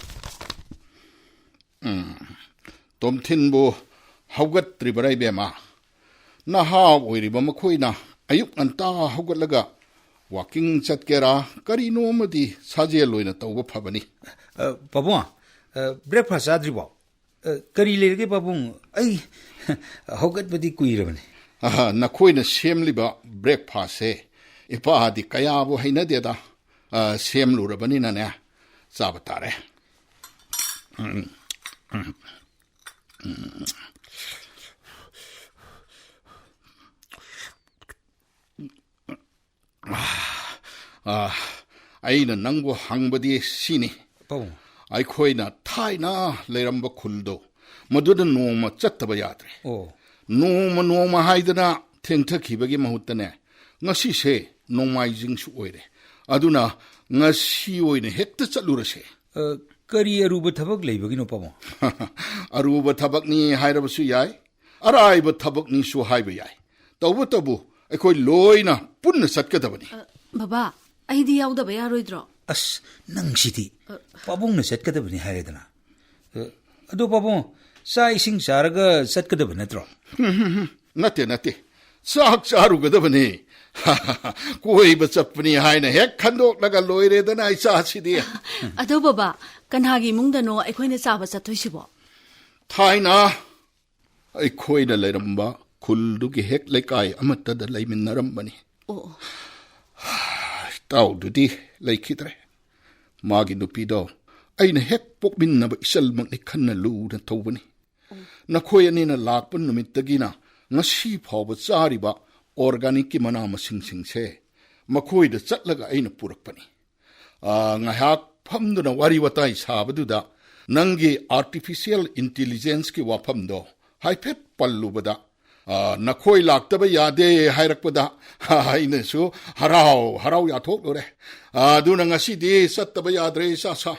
ꯎꯝ, ꯇꯣꯝꯊꯤꯟꯕꯨ ꯍꯧꯒꯠꯇ꯭ꯔꯤꯕꯔꯥ, ꯏꯕꯦꯝꯃ? ꯅꯍꯥ ꯑꯣꯏꯔꯤꯕ ꯃꯈꯣꯏꯅ ꯑꯌꯨꯛ ꯉꯟꯇꯥ ꯍꯧꯒꯠꯂꯒ walking ꯆꯠꯀꯦꯔꯥ, ꯀꯔꯤꯅꯣ ꯑꯃꯗꯤ ꯁꯥꯖꯦꯜ ꯑꯣꯏꯅ ꯇꯧꯕ ꯐꯕꯅꯤ꯫ ꯑ, ꯄꯥꯕꯨꯡ, ꯑ, breakfast ꯆꯥꯗ꯭ꯔꯤꯕꯣ? ꯑ, ꯀꯔꯤ ꯂꯩꯔꯒꯦ ꯄꯥꯕꯨꯡ? ꯑꯩ ꯍꯧꯒꯠꯄꯗꯤ ꯀꯨꯏꯔꯕꯅꯤ꯫ ꯑꯍ, ꯅꯈꯣꯏꯅ ꯁꯦꯝꯂꯤꯕ breakfastꯁꯦ ꯏꯄꯥꯗꯤ ꯀꯌꯥꯕꯨ ꯍꯩꯅꯗꯦꯗ꯫ ꯑ, ꯁꯦꯝꯂꯨꯔꯕꯅꯤꯅꯅꯦ, ꯆꯥꯕ ꯇꯥꯔꯦ꯫ ꯎꯝ, ꯎꯝ, ꯎꯝ꯫ ꯑꯥ, ꯑꯩꯅ ꯅꯪꯕꯨ ꯍꯪꯕꯗꯤ ꯁꯤꯅꯤ꯫ ꯄꯥꯕꯨꯡ꯫ ꯑꯩꯈꯣꯏꯅ ꯊꯥꯏꯅ ꯂꯩꯔꯝꯕ ꯈꯨꯜꯗꯣ, ꯃꯗꯨꯗ ꯅꯣꯡꯃ ꯆꯠꯇꯕ ꯌꯥꯗ꯭ꯔꯦ꯫ ꯑꯣ꯫ ꯅꯣꯡꯃ ꯅꯣꯡꯃ ꯍꯥꯏꯗꯅ ꯊꯦꯡꯊꯈꯤꯕꯒꯤ ꯃꯍꯨꯠꯇꯅꯦ, ꯉꯁꯤꯁꯦ ꯅꯣꯡꯃꯥꯏꯖꯤꯡꯁꯨ ꯑꯣꯏꯔꯦ꯫ ꯑꯗꯨꯅ ꯉꯁꯤ ꯑꯣꯏꯅ ꯍꯦꯛꯇ ꯆꯠꯂꯨꯔꯁꯦ꯫ ꯑ, ꯀꯔꯤ ꯑꯔꯨꯕ ꯊꯕꯛ ꯂꯩꯕꯒꯤꯅꯣ, ꯄꯥꯕꯨꯡ? ꯑꯔꯨꯕ ꯊꯕꯛꯅꯤ ꯍꯥꯏꯔꯕꯁꯨ ꯌꯥꯏ, ꯑꯔꯥꯏꯕ ꯊꯕꯛꯅꯤꯁꯨ ꯍꯥꯏꯕ ꯌꯥꯏ꯫ ꯇꯧꯕꯇꯕꯨ ꯑꯩꯈꯣꯏ ꯂꯣꯏꯅ ꯄꯨꯟꯅ ꯆꯠꯀꯗꯕꯅꯤ꯫ ꯑ, ꯕꯕꯥ, ꯑꯩꯗꯤ ꯌꯥꯎꯗꯕ ꯌꯥꯔꯣꯏꯗ꯭ꯔꯣ? ꯑꯁ, ꯅꯪꯁꯤꯗꯤ꯫ ꯑ꯫ ꯄꯥꯕꯨꯡꯅ ꯆꯠꯀꯗꯕꯅꯤ ꯍꯥꯏꯔꯦꯗꯅ꯫ ꯑ, ꯑꯗꯣ ꯄꯥꯕꯨꯡ, ꯆꯥꯛ ꯏꯁꯤꯡ ꯆꯥꯔꯒ ꯆꯠꯀꯗꯕ ꯅꯠꯇ꯭ꯔꯣ? ꯅꯠꯇꯦ, ꯅꯠꯇꯦ꯫ ꯆꯥꯛ ꯆꯥꯔꯨꯒꯗꯕꯅꯤ꯫ ꯀꯣꯏꯕ ꯆꯠꯄꯅꯤ ꯍꯥꯏꯅ ꯍꯦꯛ ꯈꯟꯗꯣꯛꯂꯒ ꯂꯣꯏꯔꯦꯗꯅ, ꯏꯆꯥꯁꯤꯗꯤ꯫ ꯑꯗꯣ ꯕꯕꯥ, ꯀꯅꯥꯒꯤ ꯏꯃꯨꯡꯗꯅꯣ ꯑꯩꯈꯣꯏꯅ ꯆꯥꯕ ꯆꯠꯇꯣꯏꯁꯤꯕꯣ? ꯊꯥꯏꯅ ꯑꯩꯈꯣꯏꯅ ꯂꯩꯔꯝꯕ ꯈꯨꯜꯗꯨꯒꯤ ꯍꯦꯛ ꯂꯩꯀꯥꯏ ꯑꯃꯠꯇꯗ ꯂꯩꯃꯤꯟꯅꯔꯝꯕꯅꯤ꯫ ꯑꯣ, ꯑꯣ꯫ ꯏꯇꯥꯎꯗꯨꯗꯤ ꯂꯩꯈꯤꯗ꯭ꯔꯦ꯫ ꯃꯥꯒꯤ ꯅꯨꯄꯤꯗꯣ ꯑꯩꯅ ꯍꯦꯛ ꯄꯣꯛꯃꯤꯟꯅꯕ ꯏꯆꯜꯃꯛꯅꯤ ꯈꯟꯅ ꯂꯨꯅ ꯇꯧꯕꯅꯤ꯫ ꯅꯈꯣꯏ ꯑꯅꯤꯅ ꯂꯥꯛꯄ ꯅꯨꯃꯤꯠꯇꯒꯤꯅ ꯉꯁꯤ ꯐꯥꯎꯕ ꯆꯥꯔꯤꯕ organicꯀꯤ ꯃꯅꯥ ꯃꯁꯤꯡꯁꯤꯡꯁꯦ ꯃꯈꯣꯏꯗ ꯆꯠꯂꯒ ꯑꯩꯅ ꯄꯨꯔꯛꯄꯅꯤ꯫ ꯑ, ꯉꯥꯏꯍꯥꯛ ꯐꯝꯗꯨꯅ ꯋꯥꯔꯤ ꯋꯥꯇꯥꯏ ꯁꯥꯕꯗꯨꯗ ꯅꯪꯒꯤ artificial intelligenceꯀꯤ ꯋꯥꯐꯝꯗꯣ ꯍꯥꯏꯐꯦꯠ ꯄꯜꯂꯨꯕꯗ, ꯑ, ꯅꯈꯣꯏ ꯂꯥꯛꯇꯕ ꯌꯥꯗꯦ ꯍꯥꯏꯔꯛꯄꯗ ꯑꯩꯅꯁꯨ ꯍꯔꯥꯎ ꯍꯔꯥꯎ ꯌꯥꯊꯣꯛꯂꯨꯔꯦ꯫ ꯑ, ꯑꯗꯨꯅ ꯉꯁꯤꯗꯤ ꯆꯠꯇꯕ ꯌꯥꯗ꯭ꯔꯦ, ꯏꯆꯥ ꯁꯥ꯫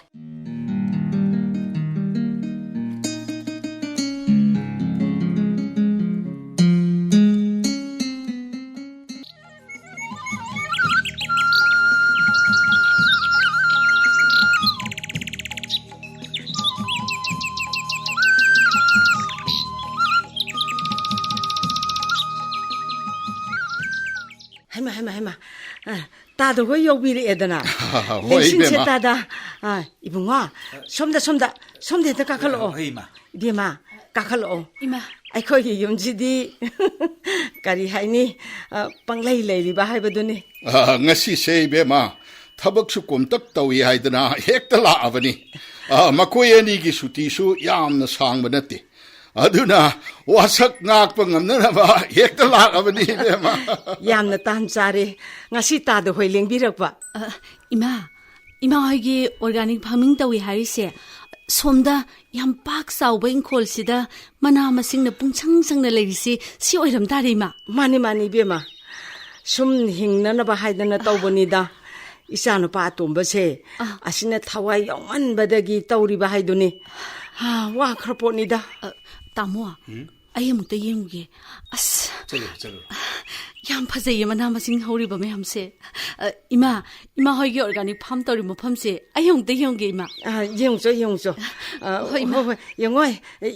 ꯍꯩꯃꯥ, ꯍꯩꯃꯥ, ꯍꯩꯃꯥ꯫ ꯑ, ꯇꯥꯗ ꯍꯣꯏ ꯌꯧꯕꯤꯔꯛꯑꯦꯗꯅ꯫ ꯍꯣꯏ, ꯂꯦꯡꯁꯤꯟꯁꯦ, ꯏꯕꯦꯝꯃ꯫ ꯇꯥꯗ꯫ ꯑ, ꯏꯕꯨꯡꯉꯣ, ꯁꯣꯝꯗ, ꯁꯣꯝꯗ, ꯁꯣꯝꯗ ꯍꯦꯛꯇ ꯀꯥꯈꯠꯂꯛꯑꯣ꯫ ꯍꯣꯏ, ꯏꯃꯥ꯫ ꯏꯕꯦꯝꯃ, ꯀꯥꯈꯠꯂꯛꯑꯣ꯫ ꯏꯃꯥ꯫ ꯑꯩꯈꯣꯏꯒꯤ ꯌꯨꯝꯁꯤꯗꯤ ꯀꯔꯤ ꯍꯥꯏꯅꯤ, ꯑ, ꯄꯪꯂꯩ ꯂꯩꯔꯤꯕ ꯍꯥꯏꯕꯗꯨꯅꯤ꯫ ꯑ, ꯉꯁꯤꯁꯦ, ꯏꯕꯦꯝꯃ, ꯊꯕꯛꯁꯨ ꯀꯣꯝꯇꯛ ꯇꯧꯏ ꯍꯥꯏꯗꯅ ꯍꯦꯛꯇ ꯂꯥꯛꯑꯕꯅꯤ꯫ ꯑ, ꯃꯈꯣꯏ ꯑꯅꯤꯒꯤ ꯁꯨꯇꯤꯁꯨ ꯌꯥꯝꯅ ꯁꯥꯡꯕ ꯅꯠꯇꯦ꯫ ꯑꯗꯨꯅ ꯋꯥꯁꯛ ꯉꯥꯛꯄ ꯉꯝꯅꯅꯕ ꯍꯦꯛꯇ ꯂꯥꯛꯑꯕꯅꯤ, ꯏꯕꯦꯝꯃ꯫ ꯌꯥꯝꯅ ꯇꯥꯟ ꯆꯥꯔꯦ꯫ ꯉꯁꯤ ꯇꯥꯗ ꯍꯣꯏ ꯂꯦꯡꯕꯤꯔꯛꯄ꯫ ꯑ, ꯏꯃꯥ, ꯏꯃꯥ ꯍꯣꯏꯒꯤ organic farming ꯇꯧꯏ ꯍꯥꯏꯔꯤꯁꯦ, ꯁꯣꯝꯗ ꯌꯥꯝ ꯄꯥꯛ ꯆꯥꯎꯕ ꯏꯪꯈꯣꯜꯁꯤꯗ ꯃꯅꯥ ꯃꯁꯤꯡꯅ ꯄꯨꯡꯁꯪ ꯁꯪꯅ ꯂꯩꯔꯤꯁꯤ ꯁꯤ ꯑꯣꯏꯔꯝ ꯇꯥꯔꯦ, ꯏꯃꯥ꯫ ꯃꯥꯅꯤ, ꯃꯥꯅꯤ, ꯏꯕꯦꯝꯃ꯫ ꯁꯨꯝ ꯍꯤꯡꯅꯅꯕ ꯍꯥꯏꯗꯅ ꯇꯧꯕꯅꯤꯗ꯫ ꯏꯆꯥꯅꯨꯄꯥ ꯑꯇꯣꯝꯕꯁꯦ ꯑꯥ꯫ ꯑꯁꯤꯅ ꯊꯋꯥꯏ ꯌꯥꯎꯃꯟꯕꯗꯒꯤ ꯇꯧꯔꯤꯕ ꯍꯥꯏꯗꯨꯅꯤ꯫ ꯑꯥ, ꯋꯥꯈ꯭ꯔ ꯄꯣꯠꯅꯤꯗ꯫ ꯑ, ꯇꯥꯃꯣ, ꯎꯝ? ꯑꯩ ꯑꯃꯨꯛꯇ ꯌꯦꯡꯉꯨꯒꯦ꯫ ꯑꯁ, ꯆꯠꯂꯨ, ꯆꯠꯂꯨ꯫ ꯌꯥꯝ ꯐꯖꯩꯌꯦ ꯃꯅꯥ ꯃꯁꯤꯡ ꯍꯧꯔꯤꯕ ꯃꯌꯥꯝꯁꯦ꯫ ꯑ, ꯏꯃꯥ, ꯏꯃꯥ ꯍꯣꯏꯒꯤ organic farm ꯇꯧꯔꯤ ꯃꯐꯝꯁꯦ ꯑꯩ ꯑꯃꯨꯛꯇ ꯌꯦꯡꯉꯨꯒꯦ, ꯏꯃꯥ꯫ ꯑ, ꯌꯦꯡꯉꯨꯆꯣ, ꯌꯦꯡꯉꯨꯆꯣ꯫ ꯑ, ꯍꯣꯏ, ꯏꯃꯥ꯫ ꯍꯣꯏ, ꯍꯣꯏ, ꯌꯦꯡꯉꯣ,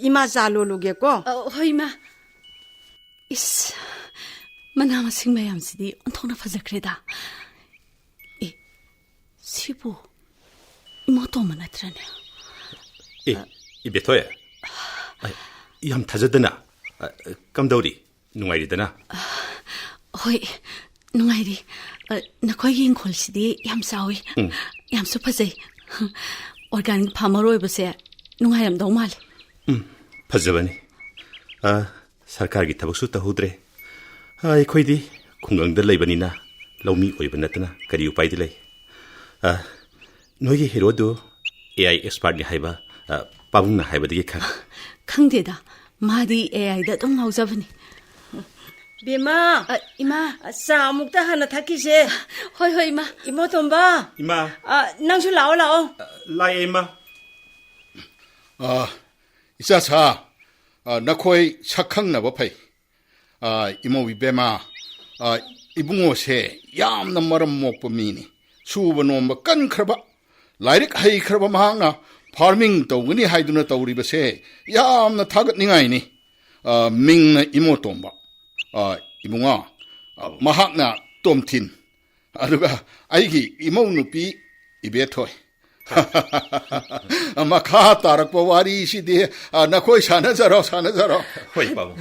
ꯏꯃꯥ ꯆꯥ ꯂꯣꯜꯂꯨꯒꯦꯀꯣ꯫ ꯑ, ꯍꯣꯏ, ꯏꯃꯥ꯫ ꯏꯁ, ꯃꯅꯥ ꯃꯁꯤꯡ ꯃꯌꯥꯝꯁꯤꯗꯤ ꯑꯣꯟꯊꯣꯛꯅ ꯐꯖꯈ꯭ꯔꯦꯗ꯫ ꯑꯦ, ꯁꯤꯕꯨ ꯏꯃꯥꯇꯣꯟꯕ ꯅꯠꯇ꯭ꯔꯅꯦ? ꯑꯦ, ꯏꯕꯦꯊꯣꯏ, ꯑ, ꯌꯥꯝ ꯊꯥꯖꯗꯅ꯫ ꯑ, ꯀꯝꯗꯧꯔꯤ? ꯅꯨꯡꯉꯥꯏꯔꯤꯗꯅ? ꯍꯣꯏ, ꯅꯨꯡꯉꯥꯏꯔꯤ꯫ ꯑ, ꯅꯈꯣꯏꯒꯤ ꯏꯪꯈꯣꯜꯁꯤꯗꯤ ꯌꯥꯝ ꯆꯥꯎꯏ꯫ ꯎꯝ꯫ ꯌꯥꯝꯁꯨ ꯐꯖꯩ꯫ Organic farmer ꯑꯣꯏꯕꯁꯦ ꯅꯨꯡꯉꯥꯏꯔꯝꯗꯧ ꯃꯥꯜꯂꯤ꯫ ꯎꯝ, ꯐꯖꯕꯅꯤ꯫ ꯑ, ꯁꯔꯀꯥꯔꯒꯤ ꯊꯕꯛꯁꯨ ꯇꯧꯍꯧꯗ꯭ꯔꯦ꯫ ꯑꯩꯈꯣꯏꯗꯤ ꯈꯨꯡꯒꯪꯗ ꯂꯩꯕꯅꯤꯅ ꯂꯧꯃꯤ ꯑꯣꯏꯕ ꯅꯠꯇꯅ ꯀꯔꯤ ꯎꯄꯥꯏꯗꯤ ꯂꯩ? ꯑ, ꯅꯣꯏꯒꯤ ꯍꯦꯔꯣꯗꯨ AI expertꯅꯤ ꯍꯥꯏꯕ, ꯑ, ꯄꯥꯕꯨꯡꯅ ꯍꯥꯏꯕꯗꯒꯤ ꯈꯪ- ꯈꯪꯗꯦꯗ, ꯃꯥꯗꯤ AIꯗ ꯑꯗꯨꯝ ꯉꯥꯎꯖꯕꯅꯤ꯫ ꯕꯦꯝꯃ, ꯑ, ꯏꯃꯥ꯫ ꯑ, ꯆꯥ ꯑꯃꯨꯛꯇ ꯍꯥꯟꯅ ꯊꯛꯈꯤꯁꯦ꯫ ꯍꯣꯏ, ꯍꯣꯏ, ꯏꯃꯥ꯫ ꯏꯃꯣꯇꯣꯝꯕ꯫ ꯏꯃꯥ꯫ ꯑ, ꯅꯪꯁꯨ ꯂꯥꯛꯑꯣ, ꯂꯥꯛꯑꯣ꯫ ꯑ, ꯂꯥꯛꯑꯦ, ꯏꯃꯥ꯫ ꯑ, ꯏꯆꯥ ꯁꯥ, ꯑ, ꯅꯈꯣꯏ ꯁꯛ ꯈꯪꯅꯕ ꯐꯩ꯫ ꯑ, ꯏꯃꯧ ꯏꯕꯦꯝꯃ, ꯑ, ꯏꯕꯨꯡꯉꯣꯁꯦ ꯌꯥꯝꯅ ꯃꯔꯝ ꯃꯣꯛꯄ ꯃꯤꯅꯤ꯫ ꯁꯨꯕ ꯅꯣꯝꯕ ꯀꯟꯈ꯭ꯔꯕ, ꯂꯥꯏꯔꯤꯛ ꯍꯩꯈ꯭ꯔꯕ ꯃꯍꯥꯛꯅ farming ꯇꯧꯒꯅꯤ ꯍꯥꯏꯗꯨꯅ ꯇꯧꯔꯤꯕꯁꯦ ꯌꯥꯝꯅ ꯊꯥꯒꯠꯅꯤꯡꯉꯥꯏꯅꯤ꯫ ꯑ, ꯃꯤꯡꯅ ꯏꯃꯣꯇꯣꯝꯕ꯫ ꯑ, ꯏꯕꯨꯡꯉꯣ, ꯑ, ꯃꯍꯥꯛꯅ ꯇꯣꯝꯊꯤꯟ꯫ ꯑꯗꯨꯒ ꯑꯩꯒꯤ ꯏꯃꯧ ꯅꯨꯄꯤ ꯏꯕꯦꯊꯣꯏ꯫ ꯃꯈꯥ ꯇꯥꯔꯛꯄ ꯋꯥꯔꯤꯁꯤꯗꯤ, ꯑ, ꯅꯈꯣꯏ ꯁꯥꯟꯅꯖꯔꯣ, ꯁꯥꯟꯅꯖꯔꯣ꯫ ꯍꯣꯏ, ꯄꯥꯕꯨꯡ꯫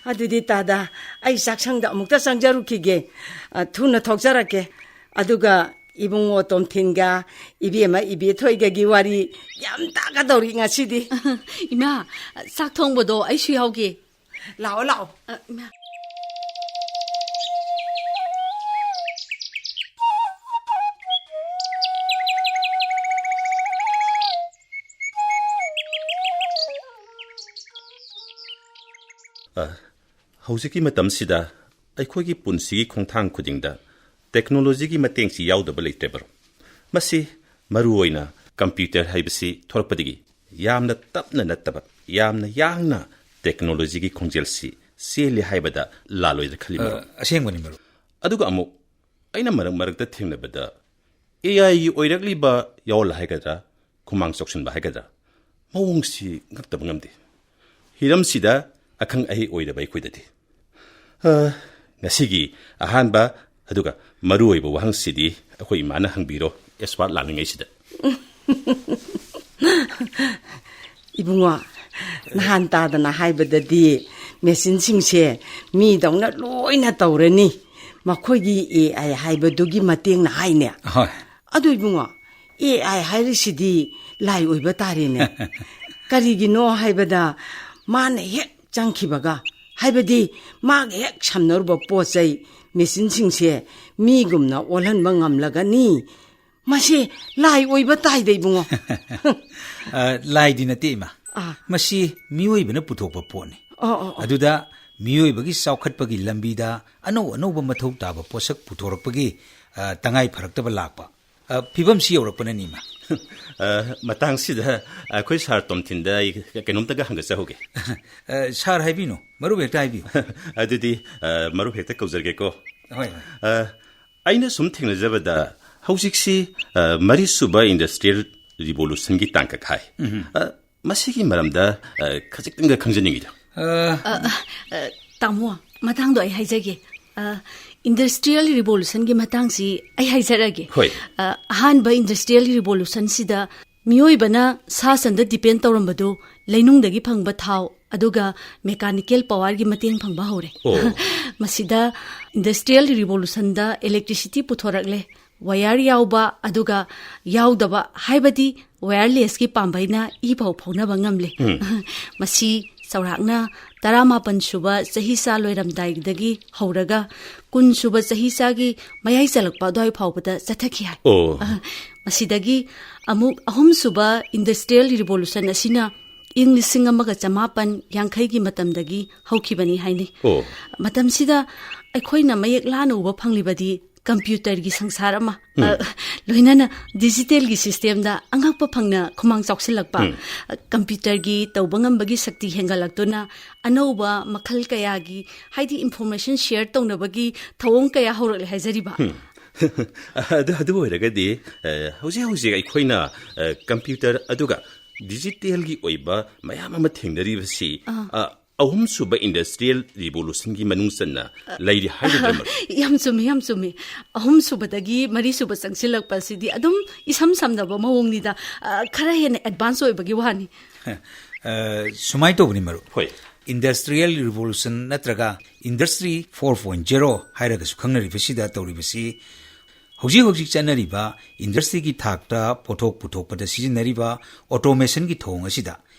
ꯑꯗꯨꯗꯤ ꯇꯥꯗ, ꯑꯩ ꯆꯥꯛꯁꯪꯗ ꯑꯃꯨꯛꯇ ꯆꯪꯖꯔꯨꯈꯤꯒꯦ꯫ ꯑ, ꯊꯨꯅ ꯊꯣꯛꯆꯔꯛꯀꯦ꯫ ꯑꯗꯨꯒ ꯏꯕꯨꯡꯉꯣ ꯇꯣꯝꯊꯤꯟꯒ ꯏꯕꯦꯝꯃ ꯏꯕꯦꯊꯣꯏꯒꯒꯤ ꯋꯥꯔꯤ ꯌꯥꯝ ꯇꯥꯒꯗꯧꯔꯤ ꯉꯁꯤꯗꯤ꯫ ꯏꯃꯥ, ꯆꯥꯛ ꯊꯣꯡꯕꯗꯣ ꯑꯩꯁꯨ ꯌꯥꯎꯒꯦ꯫ ꯂꯥꯛꯑꯣ, ꯂꯥꯛꯑꯣ꯫ ꯑ, ꯏꯃꯥ꯫ ꯑ, ꯍꯧꯖꯤꯛꯀꯤ ꯃꯇꯝꯁꯤꯗ ꯑꯩꯈꯣꯏꯒꯤ ꯄꯨꯟꯁꯤꯒꯤ ꯈꯣꯡꯊꯥꯡ ꯈꯨꯗꯤꯡꯗ technologyꯒꯤ ꯃꯇꯦꯡꯁꯤ ꯌꯥꯎꯗꯕ ꯂꯩꯇ꯭ꯔꯦ, ꯃꯔꯨꯞ꯫ ꯃꯁꯤ ꯃꯔꯨ ꯑꯣꯏꯅ computer ꯍꯥꯏꯕꯁꯤ ꯊꯣꯔꯛꯄꯗꯒꯤ ꯌꯥꯝꯅ ꯇꯞꯅ ꯅꯠꯇꯕ, ꯌꯥꯝꯅ ꯌꯥꯡꯅ technologyꯒꯤ ꯈꯣꯡꯖꯦꯜꯁꯤ ꯆꯦꯜꯂꯤ ꯍꯥꯏꯕꯗ ꯂꯥꯜꯂꯣꯏꯗ꯭ꯔꯥ ꯈꯜꯂꯤ, ꯑ, ꯃꯔꯨꯞ꯫ ꯑꯁꯦꯡꯕꯅꯤ, ꯃꯔꯨꯞ꯫ ꯑꯗꯨꯒ ꯑꯃꯨꯛ ꯑꯩꯅ ꯃꯔꯛ ꯃꯔꯛꯇ ꯊꯦꯡꯅꯕꯗ AIꯒꯤ ꯑꯣꯏꯔꯛꯂꯤꯕ ꯌꯥꯑꯣꯜ ꯍꯥꯏꯒꯗ꯭ꯔꯥ, ꯈꯨꯃꯥꯡ ꯆꯥꯎꯁꯤꯟꯕ ꯍꯥꯏꯒꯗ꯭ꯔꯥ, ꯃꯑꯣꯡꯁꯤ ꯉꯛꯇꯕ ꯉꯝꯗꯦ꯫ ꯍꯤꯔꯝꯁꯤꯗ ꯑꯈꯪ ꯑꯍꯩ ꯑꯣꯏꯗꯕ ꯑꯩꯈꯣꯏꯗꯗꯤ꯫ ꯑ, ꯉꯁꯤꯒꯤ ꯑꯍꯥꯟꯕ ꯑꯗꯨꯒ ꯃꯔꯨ ꯑꯣꯏꯕ ꯋꯥꯍꯪꯁꯤꯗꯤ ꯑꯩꯈꯣꯏ ꯏꯃꯥꯅ ꯍꯪꯕꯤꯔꯣ, expert ꯂꯥꯛꯂꯤꯉꯩꯁꯤꯗ꯫ ꯏꯕꯨꯡꯉꯣ, ꯅꯍꯥꯟ ꯇꯥꯗꯅ ꯍꯥꯏꯕꯗꯗꯤ machineꯁꯤꯡꯁꯦ ꯃꯤꯗꯧꯅ ꯂꯣꯏꯅ ꯇꯧꯔꯅꯤ, ꯃꯈꯣꯏꯒꯤ AI ꯍꯥꯏꯕꯗꯨꯒꯤ ꯃꯇꯦꯡꯅ ꯍꯥꯏꯅꯦ꯫ ꯍꯣꯏ꯫ ꯑꯗꯨ ꯏꯕꯨꯡꯉꯣ, AI ꯍꯥꯏꯔꯤꯁꯤꯗꯤ ꯂꯥꯏ ꯑꯣꯏꯕ ꯇꯥꯔꯦꯅꯦ꯫ ꯀꯔꯤꯒꯤꯅꯣ ꯍꯥꯏꯕꯗ ꯃꯥꯅ ꯍꯦꯛ ꯆꯪꯈꯤꯕꯒ ꯍꯥꯏꯕꯗꯤ ꯃꯥꯒ ꯍꯦꯛ ꯁꯝꯅꯔꯨꯕ ꯄꯣꯠ ꯆꯩ, ꯃꯦꯆꯤꯟꯁꯤꯡꯁꯦ ꯃꯤꯒꯨꯝꯅ ꯑꯣꯜꯍꯟꯕ ꯉꯝꯂꯒꯅꯤ꯫ ꯃꯁꯤ ꯂꯥꯏ ꯑꯣꯏꯕ ꯇꯥꯏꯗ, ꯏꯕꯨꯡꯉꯣ꯫ ꯑ, ꯂꯥꯏꯗꯤ ꯅꯠꯇꯦ, ꯏꯃꯥ꯫ ꯑꯥ꯫ ꯃꯁꯤ ꯃꯤꯑꯣꯏꯕꯅ ꯄꯨꯊꯣꯛꯄ ꯄꯣꯠꯅꯤ꯫ ꯑꯣ, ꯑꯣ, ꯑꯣ꯫ ꯑꯗꯨꯗ ꯃꯤꯑꯣꯏꯕꯒꯤ ꯆꯥꯎꯈꯠꯄꯒꯤ ꯂꯝꯕꯤꯗ ꯑꯅꯧ ꯑꯅꯧꯕ ꯃꯊꯧ ꯇꯥꯕ ꯄꯣꯠꯁꯛ ꯄꯨꯊꯣꯔꯛꯄꯒꯤ, ꯑ, ꯇꯉꯥꯏ ꯐꯔꯛꯇꯕ ꯂꯥꯛꯄ꯫ ꯑ, ꯐꯤꯕꯝꯁꯤ ꯌꯧꯔꯛꯄꯅꯅꯤ, ꯏꯃꯥ꯫ ꯑ, ꯃꯇꯥꯡꯁꯤꯗ ꯑꯩꯈꯣꯏ ꯁꯥꯔ ꯇꯣꯝꯊꯤꯟꯗ ꯑꯩ ꯀꯩꯅꯣꯝꯇꯒ ꯍꯪꯖꯍꯧꯒꯦ꯫ ꯑ, ꯁꯥꯔ ꯍꯥꯏꯕꯤꯅꯨ, ꯃꯔꯨꯞ ꯍꯦꯛꯇ ꯍꯥꯏꯕꯤꯌꯨ꯫ ꯑꯗꯨꯗꯤ, ꯑ, ꯃꯔꯨꯞ ꯍꯦꯛꯇ ꯀꯧꯖꯔꯒꯦꯀꯣ꯫ ꯍꯣꯏ, ꯍꯣꯏ꯫ ꯑ, ꯑꯩꯅ ꯁꯨꯝ ꯊꯦꯡꯅꯖꯕꯗ ꯍꯧꯖꯤꯛꯁꯤ, ꯑ, ꯃꯔꯤꯁꯨꯕ ꯏꯟꯗꯁꯇ꯭ꯔꯤꯌꯦꯜ ꯔꯤꯚꯣꯂꯨꯁꯟꯒꯤ ꯇꯥꯡꯀꯛ ꯍꯥꯏ꯫ ꯎꯝ꯫ ꯑ, ꯃꯁꯤꯒꯤ ꯃꯔꯝꯗ, ꯑ, ꯈꯖꯤꯛꯇꯪꯒ ꯈꯪꯖꯅꯤꯡꯉꯤꯗ꯫ ꯑ, ꯑ, ꯑ, ꯇꯥꯃꯣ, ꯃꯇꯥꯡꯗꯣ ꯑꯩ ꯍꯥꯏꯖꯒꯦ꯫ ꯑ, ꯏꯟꯗꯁꯇ꯭ꯔꯤꯌꯦꯜ ꯔꯤꯚꯣꯂꯨꯁꯟꯒꯤ ꯃꯇꯥꯡꯁꯤ ꯑꯩ ꯍꯥꯏꯖꯔꯒꯦ꯫ ꯍꯣꯏ꯫ ꯑ, ꯑꯍꯥꯟꯕ ꯏꯟꯗꯁꯇ꯭ꯔꯤꯌꯦꯜ ꯔꯤꯚꯣꯂꯨꯁꯟꯁꯤꯗ ꯃꯤꯑꯣꯏꯕꯅ ꯁꯥ ꯁꯟꯗ ꯗꯤꯄꯦꯟ ꯇꯧꯔꯝꯕꯗꯨ ꯂꯩꯅꯨꯡꯗꯒꯤ ꯐꯪꯕ ꯊꯥꯎ ꯑꯗꯨꯒ ꯃꯦꯀꯥꯅꯤꯀꯦꯜ ꯄꯥꯋꯔꯒꯤ ꯃꯇꯦꯡ ꯐꯪꯕ ꯍꯧꯔꯦ꯫ ꯑꯣ꯫ ꯃꯁꯤꯗ ꯏꯟꯗꯁꯇ꯭ꯔꯤꯌꯦꯜ ꯔꯤꯚꯣꯂꯨꯁꯟꯗ ꯏꯂꯦꯛꯇ꯭ꯔꯤꯁꯤꯇꯤ ꯄꯨꯊꯣꯔꯛꯂꯦ꯫ ꯋꯥꯌꯔ ꯌꯥꯎꯕ ꯑꯗꯨꯒ ꯌꯥꯎꯗꯕ, ꯍꯥꯏꯕꯗꯤ ꯋꯥꯌꯔꯂꯦꯁꯀꯤ ꯄꯥꯝꯕꯩꯅ ꯏ ꯄꯥꯎ ꯐꯥꯎꯅꯕ ꯉꯝꯂꯦ꯫ ꯎꯝ꯫ ꯃꯁꯤ ꯆꯥꯎꯔꯥꯛꯅ ꯇꯔꯥꯃꯥꯄꯟ ꯁꯨꯕ ꯆꯍꯤ ꯆꯥ ꯂꯣꯏꯔꯝꯗꯥꯏꯗꯒꯤ ꯍꯧꯔꯒ ꯀꯨꯟ ꯁꯨꯕ ꯆꯍꯤ ꯆꯥꯒꯤ ꯃꯌꯥꯏ ꯆꯜꯂꯛꯄ ꯑꯗꯨꯋꯥꯏ ꯐꯥꯎꯕꯗ ꯆꯠꯊꯈꯤ ꯍꯥꯏ꯫ ꯑꯣ꯫ ꯑ, ꯃꯁꯤꯗꯒꯤ ꯑꯃꯨꯛ ꯑꯍꯨꯝꯁꯨꯕ ꯏꯟꯗꯁꯇ꯭ꯔꯤꯌꯦꯜ ꯔꯤꯚꯣꯂꯨꯁꯟ ꯑꯁꯤꯅ ꯏꯪ ꯂꯤꯁꯤꯡ ꯑꯃꯒ ꯆꯃꯥꯄꯟ ꯌꯥꯡꯈꯩꯒꯤ ꯃꯇꯝꯗꯒꯤ ꯍꯧꯈꯤꯕꯅꯤ ꯍꯥꯏꯅꯩ꯫ ꯑꯣ꯫ ꯃꯇꯝꯁꯤꯗ ꯑꯩꯈꯣꯏꯅ ꯃꯌꯦꯛ ꯂꯥꯅ ꯎꯕ ꯐꯪꯂꯤꯕꯗꯤ ꯀꯝꯄ꯭ꯌꯨꯇꯔꯒꯤ ꯁꯪꯁꯥꯔ ꯑꯃ, ꯎꯝ꯫ ꯑ, ꯂꯣꯏꯅꯅ ꯗꯤꯖꯤꯇꯦꯜꯒꯤ ꯁꯤꯁꯇꯦꯝꯗ ꯑꯉꯛꯄ ꯐꯪꯅ ꯈꯨꯃꯥꯡ ꯆꯥꯎꯁꯤꯜꯂꯛꯄ, ꯎꯝ꯫ ꯑ, ꯀꯝꯄ꯭ꯌꯨꯇꯔꯒꯤ ꯇꯧꯕ ꯉꯝꯕꯒꯤ ꯁꯛꯇꯤ ꯍꯦꯟꯒꯠꯂꯛꯇꯨꯅ ꯑꯅꯧꯕ ꯃꯈꯜ ꯀꯌꯥꯒꯤ, ꯍꯥꯏꯗꯤ ꯏꯟꯐꯣꯔꯃꯦꯁꯟ ꯁꯤꯌꯔ ꯇꯧꯅꯕꯒꯤ ꯊꯧꯑꯣꯡ ꯀꯌꯥ ꯍꯧꯔꯛꯂꯦ ꯍꯥꯏꯖꯔꯤꯕ꯫ ꯎꯝ꯫ ꯑꯗꯨ, ꯑꯗꯨ ꯑꯣꯏꯔꯒꯗꯤ, ꯑ, ꯍꯧꯖꯤꯛ ꯍꯧꯖꯤꯛ ꯑꯩꯈꯣꯏꯅ, ꯑ, ꯀꯝꯄ꯭ꯌꯨꯇꯔ ꯑꯗꯨꯒ ꯗꯤꯖꯤꯇꯦꯜꯒꯤ ꯑꯣꯏꯕ ꯃꯌꯥꯝ ꯑꯃ ꯊꯦꯡꯅꯔꯤꯕꯁꯤ, ꯑꯥ꯫ ꯑ, ꯑꯍꯨꯝꯁꯨꯕ ꯏꯟꯗꯁꯇ꯭ꯔꯤꯌꯦꯜ ꯔꯤꯚꯣꯂꯨꯁꯟꯒꯤ ꯃꯅꯨꯡ ꯆꯟꯅ ꯂꯩꯔꯤ ꯍꯥꯏꯒꯗ꯭ꯔꯥ, ꯃꯔꯨꯞ? ꯌꯥꯝ ꯆꯨꯝꯃꯤ, ꯌꯥꯝ ꯆꯨꯝꯃꯤ꯫ ꯑꯍꯨꯝꯁꯨꯕꯗꯒꯤ ꯃꯔꯤꯁꯨꯕ ꯆꯪꯁꯤꯜꯂꯛꯄꯁꯤꯗꯤ ꯑꯗꯨꯝ ꯏꯁꯝ ꯁꯝꯅꯕ ꯃꯑꯣꯡꯅꯤꯗ, ꯑ, ꯈꯔ ꯍꯦꯟꯅ ꯑꯦꯗꯚꯥꯟꯁ ꯑꯣꯏꯕꯒꯤ ꯋꯥꯅꯤ꯫ ꯑ, ꯁꯨꯃꯥꯏꯅ ꯇꯧꯕꯅꯤ, ꯃꯔꯨꯞ꯫ ꯍꯣꯏ꯫ ꯏꯟꯗꯁꯇ꯭ꯔꯤꯌꯦꯜ ꯔꯤꯚꯣꯂꯨꯁꯟ ꯅꯠꯇ꯭ꯔꯒ ꯏꯟꯗꯁꯇ꯭ꯔꯤ ꯐꯣꯔ ꯄꯣꯏꯟꯠ ꯖꯦꯔꯣ ꯍꯥꯏꯔꯒꯁꯨ ꯈꯪꯅꯔꯤꯕꯁꯤꯗ ꯇꯧꯔꯤꯕꯁꯤ ꯍꯧꯖꯤꯛ ꯍꯧꯖꯤꯛ ꯆꯠꯅꯔꯤꯕ ꯏꯟꯗꯁꯇ꯭ꯔꯤꯒꯤ ꯊꯥꯛꯇ ꯄꯣꯠꯊꯣꯛ ꯄꯨꯊꯣꯛꯄꯗ ꯁꯤꯖꯤꯟꯅꯔꯤꯕ ꯑꯣꯇꯣꯃꯦꯁꯟꯒꯤ ꯊꯧꯑꯣꯡ ꯑꯁꯤꯗ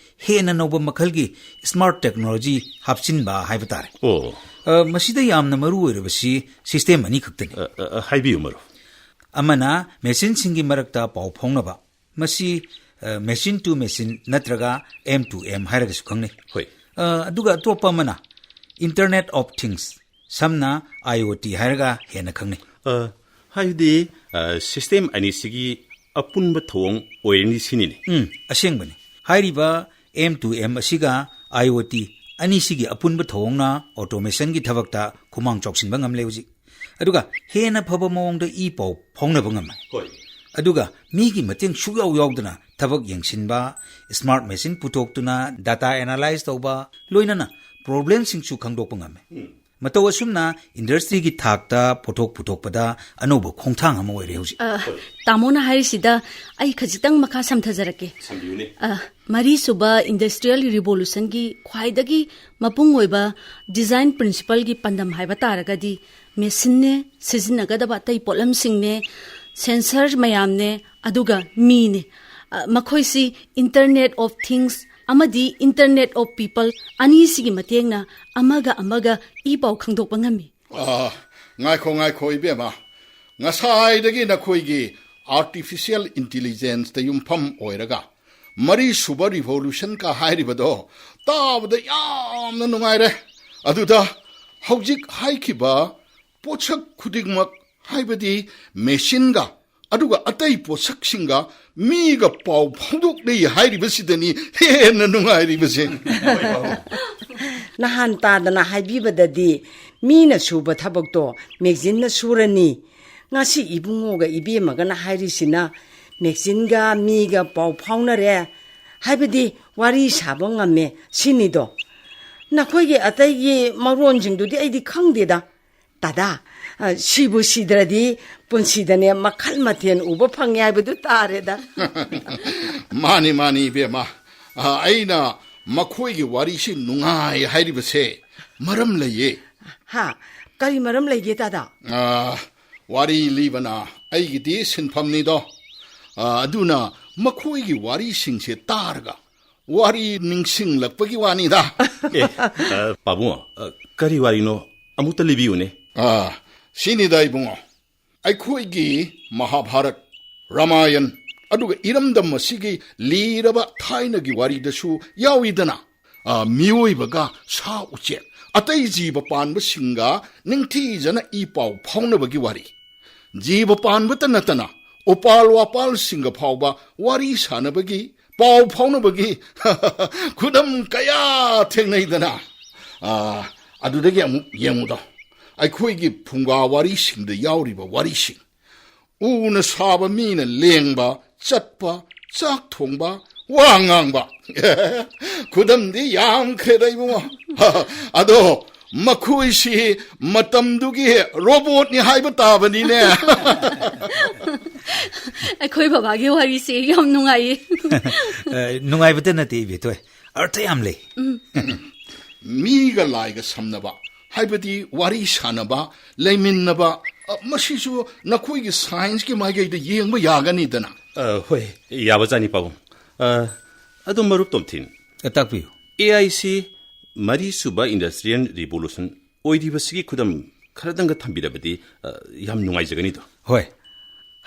ꯍꯦꯟꯅ ꯅꯧꯕ ꯃꯈꯜꯒꯤ ꯁ꯭ꯃꯥꯔꯠ ꯇꯦꯛꯅꯣꯂꯣꯖꯤ ꯍꯥꯞꯆꯤꯟꯕ ꯍꯥꯏꯕ ꯇꯥꯔꯦ꯫ ꯑꯣ꯫ ꯑ, ꯃꯁꯤꯗ ꯌꯥꯝꯅ ꯃꯔꯨ ꯑꯣꯏꯔꯕꯁꯤ ꯁꯤꯁꯇꯦꯝ ꯑꯅꯤꯈꯛꯇꯅꯤ꯫ ꯑ, ꯑ, ꯍꯥꯏꯕꯤꯌꯨ ꯃꯔꯨꯞ꯫ ꯑꯃꯅ ꯃꯦꯆꯤꯟꯁꯤꯡꯒꯤ ꯃꯔꯛꯇ ꯄꯥꯎ ꯐꯥꯎꯅꯕ, ꯃꯁꯤ ꯃꯦꯆꯤꯟ ꯇꯨ ꯃꯦꯆꯤꯟ ꯅꯠꯇ꯭ꯔꯒ ꯑꯦꯝ ꯇꯨ ꯑꯦꯝ ꯍꯥꯏꯔꯒꯁꯨ ꯈꯪꯅꯩ꯫ ꯍꯣꯏ꯫ ꯑ, ꯑꯗꯨꯒ ꯑꯇꯣꯞꯄ ꯑꯃꯅ ꯏꯟꯇꯔꯅꯦꯠ ꯑꯣꯐ ꯊꯤꯡꯁ, ꯁꯝꯅ ꯑꯥꯏ ꯑꯣ ꯇꯤ ꯍꯥꯏꯔꯒ ꯍꯦꯟꯅ ꯈꯪꯅꯩ꯫ ꯑ, ꯍꯥꯏꯕꯗꯤ, ꯑ, ꯁꯤꯁꯇꯦꯝ ꯑꯅꯤꯁꯤꯒꯤ ꯑꯄꯨꯟꯕ ꯊꯧꯑꯣꯡ ꯑꯣꯏꯔꯅꯤ ꯁꯤꯅꯤꯅꯦ꯫ ꯎꯝ, ꯑꯁꯦꯡꯕꯅꯤ꯫ ꯍꯥꯏꯔꯤꯕ ꯑꯦꯝ ꯇꯨ ꯑꯦꯝ ꯑꯁꯤꯒ ꯑꯥꯏ ꯑꯣ ꯇꯤ ꯑꯅꯤꯁꯤꯒꯤ ꯑꯄꯨꯟꯕ ꯊꯧꯑꯣꯡꯅ ꯑꯣꯇꯣꯃꯦꯁꯟꯒꯤ ꯊꯕꯛꯇ ꯈꯨꯃꯥꯡ ꯆꯥꯎꯁꯤꯟꯕ ꯉꯝꯂꯦ ꯍꯧꯖꯤꯛ꯫ ꯑꯗꯨꯒ ꯍꯦꯟꯅ ꯐꯕ ꯃꯑꯣꯡꯗ ꯏ ꯄꯥꯎ ꯐꯥꯎꯅꯕ ꯉꯝꯃꯦ꯫ ꯍꯣꯏ꯫ ꯑꯗꯨꯒ ꯃꯤꯒꯤ ꯃꯇꯦꯡ ꯁꯨꯛꯌꯥꯎ ꯌꯥꯎꯗꯅ ꯊꯕꯛ ꯌꯦꯡꯁꯤꯟꯕ, ꯁ꯭ꯃꯥꯔꯠ ꯃꯦꯆꯤꯟ ꯄꯨꯊꯣꯛꯇꯨꯅ ꯗꯥꯇꯥ ꯑꯦꯅꯥꯂꯥꯏꯖ ꯇꯧꯕ, ꯂꯣꯏꯅꯅ ꯄ꯭ꯔꯣꯕ꯭ꯂꯦꯝꯁꯤꯡꯁꯨ ꯈꯪꯗꯣꯛꯄ ꯉꯝꯃꯦ꯫ ꯃꯇꯧ ꯑꯁꯨꯝꯅ ꯏꯟꯗꯁꯇ꯭ꯔꯤꯒꯤ ꯊꯥꯛꯇ ꯄꯣꯠꯊꯣꯛ ꯄꯨꯊꯣꯛꯄꯗ ꯑꯅꯧꯕ ꯈꯣꯡꯊꯥꯡ ꯑꯃ ꯑꯣꯏꯔꯦ ꯍꯧꯖꯤꯛ꯫ ꯑ, ꯇꯥꯃꯣꯅ ꯍꯥꯏꯔꯤꯁꯤꯗ ꯑꯩ ꯈꯖꯤꯛꯇꯪ ꯃꯈꯥ ꯁꯝꯊꯖꯔꯛꯀꯦ꯫ ꯁꯝꯕꯤꯌꯨꯅꯦ꯫ ꯑ, ꯃꯔꯤꯁꯨꯕ ꯏꯟꯗꯁꯇ꯭ꯔꯤꯌꯦꯜ ꯔꯤꯚꯣꯂꯨꯁꯟꯒꯤ ꯈ꯭ꯋꯥꯏꯗꯒꯤ ꯃꯄꯨꯡ ꯑꯣꯏꯕ ꯗꯤꯖꯥꯏꯟ ꯄ꯭ꯔꯤꯟꯁꯤꯄꯜꯒꯤ ꯄꯥꯟꯗꯝ ꯍꯥꯏꯕ ꯇꯥꯔꯒꯗꯤ ꯃꯦꯆꯤꯟꯅꯦ, ꯁꯤꯖꯤꯟꯅꯒꯗꯕ ꯑꯇꯩ ꯄꯣꯠꯂꯝꯁꯤꯡꯅꯦ, ꯁꯦꯟꯁꯔ ꯃꯌꯥꯝꯅꯦ, ꯑꯗꯨꯒ ꯃꯤꯅꯦ꯫ ꯑ, ꯃꯈꯣꯏꯁꯤ ꯏꯟꯇꯔꯅꯦꯠ ꯑꯣꯐ ꯊꯤꯡꯁ ꯑꯃꯗꯤ ꯏꯟꯇꯔꯅꯦꯠ ꯑꯣꯐ ꯄꯤꯄꯜ ꯑꯅꯤꯁꯤꯒꯤ ꯃꯇꯦꯡꯅ ꯑꯃꯒ ꯑꯃꯒ ꯏ ꯄꯥꯎ ꯈꯪꯗꯣꯛꯄ ꯉꯝꯃꯤ꯫ ꯑꯥ, ꯉꯥꯏꯈꯣ, ꯉꯥꯏꯈꯣ, ꯏꯕꯦꯝꯃ꯫ ꯉꯁꯥꯏꯗꯒꯤ ꯅꯈꯣꯏꯒꯤ ꯑꯥꯔꯇꯤꯐꯤꯁꯤꯌꯦꯜ ꯏꯟꯇꯤꯂꯤꯖꯦꯟꯁꯇ ꯌꯨꯝꯐꯝ ꯑꯣꯏꯔꯒ ꯃꯔꯤꯁꯨꯕ ꯔꯤꯚꯣꯂꯨꯁꯟꯒ ꯍꯥꯏꯔꯤꯕꯗꯣ ꯇꯥꯕꯗ ꯌꯥꯝꯅ ꯅꯨꯡꯉꯥꯏꯔꯦ꯫ ꯑꯗꯨꯗ ꯍꯧꯖꯤꯛ ꯍꯥꯏꯈꯤꯕ ꯄꯣꯠꯁꯛ ꯈꯨꯗꯤꯡꯃꯛ, ꯍꯥꯏꯕꯗꯤ ꯃꯦꯆꯤꯟꯒ ꯑꯗꯨꯒ ꯑꯇꯩ ꯄꯣꯠꯁꯛꯁꯤꯡꯒ ꯃꯤꯒ ꯄꯥꯎ ꯐꯥꯎꯗꯣꯛꯅꯩ ꯍꯥꯏꯔꯤꯕꯁꯤꯗꯅꯤ ꯍꯦꯟꯅ ꯅꯨꯡꯉꯥꯏꯔꯤꯕꯁꯦ꯫ ꯅꯍꯥꯟ ꯇꯥꯗꯅ ꯍꯥꯏꯕꯤꯕꯗꯗꯤ ꯃꯤꯅ ꯁꯨꯕ ꯊꯕꯛꯇꯣ ꯃꯦꯆꯤꯟꯅ ꯁꯨꯔꯅꯤ꯫ ꯉꯁꯤ ꯏꯕꯨꯡꯉꯣꯒ ꯏꯕꯦꯝꯃꯒꯅ ꯍꯥꯏꯔꯤꯁꯤꯅ ꯃꯦꯆꯤꯟꯒ ꯃꯤꯒ ꯄꯥꯎ ꯐꯥꯎꯅꯔꯦ, ꯍꯥꯏꯕꯗꯤ ꯋꯥꯔꯤ ꯁꯥꯕ ꯉꯝꯃꯦ ꯁꯤꯅꯤꯗꯣ꯫ ꯅꯈꯣꯏꯒꯤ ꯑꯇꯩꯒꯤ ꯃꯔꯣꯟꯁꯤꯡꯗꯨꯗꯤ ꯑꯩꯗꯤ ꯈꯪꯗꯦꯗ꯫ ꯇꯥꯗꯥ, ꯑ, ꯁꯤꯕꯨ ꯁꯤꯗ꯭ꯔꯗꯤ ꯄꯨꯟꯁꯤꯗꯅꯦ ꯃꯈꯜ ꯃꯊꯦꯜ ꯎꯕ ꯐꯪꯉꯦ ꯍꯥꯏꯕꯗꯨ ꯇꯥꯔꯦꯗ꯫ ꯃꯥꯅꯤ, ꯃꯥꯅꯤ, ꯏꯕꯦꯝꯃ꯫ ꯑ, ꯑꯩꯅ ꯃꯈꯣꯏꯒꯤ ꯋꯥꯔꯤꯁꯤ ꯅꯨꯡꯉꯥꯏ ꯍꯥꯏꯔꯤꯕꯁꯦ ꯃꯔꯝ ꯂꯩꯌꯦ꯫ ꯍꯥ? ꯀꯔꯤ ꯃꯔꯝ ꯂꯩꯒꯦ, ꯇꯥꯗꯥ? ꯑ, ꯋꯥꯔꯤ ꯂꯤꯕꯅ ꯑꯩꯒꯤꯗꯤ ꯁꯤꯟꯐꯝꯅꯤꯗꯣ꯫ ꯑ, ꯑꯗꯨꯅ ꯃꯈꯣꯏꯒꯤ ꯋꯥꯔꯤꯁꯤꯡꯁꯦ ꯇꯥꯔꯒ ꯋꯥꯔꯤ ꯅꯤꯡꯁꯤꯡꯂꯛꯄꯒꯤ ꯋꯥꯅꯤꯗ꯫ ꯑꯦ, ꯑ, ꯄꯥꯕꯨꯡ, ꯑ, ꯀꯔꯤ ꯋꯥꯔꯤꯅꯣ? ꯑꯃꯨꯛꯇ ꯂꯤꯕꯤꯌꯨꯅꯦ꯫ ꯑ, ꯁꯤꯅꯤꯗ ꯏꯕꯨꯡꯉꯣ, ꯑꯩꯈꯣꯏꯒꯤ ꯃꯍꯥꯚꯥꯔꯠ, ꯔꯥꯃꯥꯌꯟ, ꯑꯗꯨꯒ ꯏꯔꯝꯗꯝ ꯑꯁꯤꯒꯤ ꯂꯤꯔꯕ ꯊꯥꯏꯅꯒꯤ ꯋꯥꯔꯤꯗꯁꯨ ꯌꯥꯎꯏꯗꯅ꯫ ꯑ, ꯃꯤꯑꯣꯏꯕꯒ ꯁꯥ ꯎꯆꯦꯛ, ꯑꯇꯩ ꯖꯤꯕ ꯄꯥꯟꯕꯁꯤꯡꯒ ꯅꯤꯡꯊꯤꯖꯅ ꯏ ꯄꯥꯎ ꯐꯥꯎꯅꯕꯒꯤ ꯋꯥꯔꯤ꯫ ꯖꯤꯕ ꯄꯥꯟꯕꯇ ꯅꯠꯇꯅ ꯎꯄꯥꯜ ꯋꯥꯄꯥꯜꯁꯤꯡꯒ ꯐꯥꯎꯕ ꯋꯥꯔꯤ ꯁꯥꯟꯅꯕꯒꯤ, ꯄꯥꯎ ꯐꯥꯎꯅꯕꯒꯤ ꯈꯨꯗꯝ ꯀꯌꯥ ꯊꯦꯡꯅꯩꯗꯅ꯫ ꯑ, ꯑꯗꯨꯗꯒꯤ ꯑꯃꯨꯛ ꯌꯦꯡꯉꯨꯗꯣ, ꯑꯩꯈꯣꯏꯒꯤ ꯐꯨꯡꯒꯥ ꯋꯥꯔꯤꯁꯤꯡꯗ ꯌꯥꯎꯔꯤꯕ ꯋꯥꯔꯤꯁꯤꯡ, ꯎꯅ ꯁꯥꯕ ꯃꯤꯅ ꯂꯦꯡꯕ, ꯆꯠꯄ, ꯆꯥꯛ ꯊꯣꯡꯕ, ꯋꯥ ꯉꯥꯡꯕ꯫ ꯈꯨꯗꯝꯗꯤ ꯌꯥꯝꯈ꯭ꯔꯦꯗ ꯏꯕꯨꯡꯉꯣ꯫ ꯑꯗꯣ ꯃꯈꯣꯏꯁꯤ ꯃꯇꯝꯗꯨꯒꯤ ꯔꯣꯕꯣꯠꯅꯤ ꯍꯥꯏꯕ ꯇꯥꯕꯅꯤꯅꯦ꯫ ꯑꯩꯈꯣꯏ ꯕꯕꯥꯒꯤ ꯋꯥꯔꯤꯁꯦ ꯌꯥꯝ ꯅꯨꯡꯉꯥꯏꯌꯦ꯫ ꯑ, ꯅꯨꯡꯉꯥꯏꯕꯇ ꯅꯠꯇꯦ, ꯏꯕꯦꯊꯣꯏ, ꯑꯔꯊ ꯌꯥꯝ ꯂꯩ꯫ ꯃꯤꯒ ꯂꯥꯏꯒ ꯁꯝꯅꯕ, ꯍꯥꯏꯕꯗꯤ ꯋꯥꯔꯤ ꯁꯥꯟꯅꯕ, ꯂꯩꯃꯤꯟꯅꯕ, ꯑ, ꯃꯁꯤꯁꯨ ꯅꯈꯣꯏꯒꯤ ꯁꯥꯏꯟꯁꯀꯤ ꯃꯥꯏꯀꯩꯗ ꯌꯦꯡꯕ ꯌꯥꯒꯅꯤꯗꯅ꯫ ꯑ, ꯍꯣꯏ, ꯌꯥꯕꯖꯥꯠꯅꯤ ꯄꯥꯕꯨꯡ꯫ ꯑ, ꯑꯗꯨ ꯃꯔꯨꯞ ꯇꯣꯝꯊꯤꯟ, ꯑ, ꯇꯥꯛꯄꯤꯌꯨ꯫ A I C ꯃꯔꯤꯁꯨꯕ industrial revolution ꯑꯣꯏꯔꯤꯕꯁꯤꯒꯤ ꯈꯨꯗꯝ ꯈꯔꯗꯪꯒ ꯊꯝꯕꯤꯔꯕꯗꯤ, ꯑ, ꯌꯥꯝ ꯅꯨꯡꯉꯥꯏꯖꯒꯅꯤꯗꯣ꯫ ꯍꯣꯏ,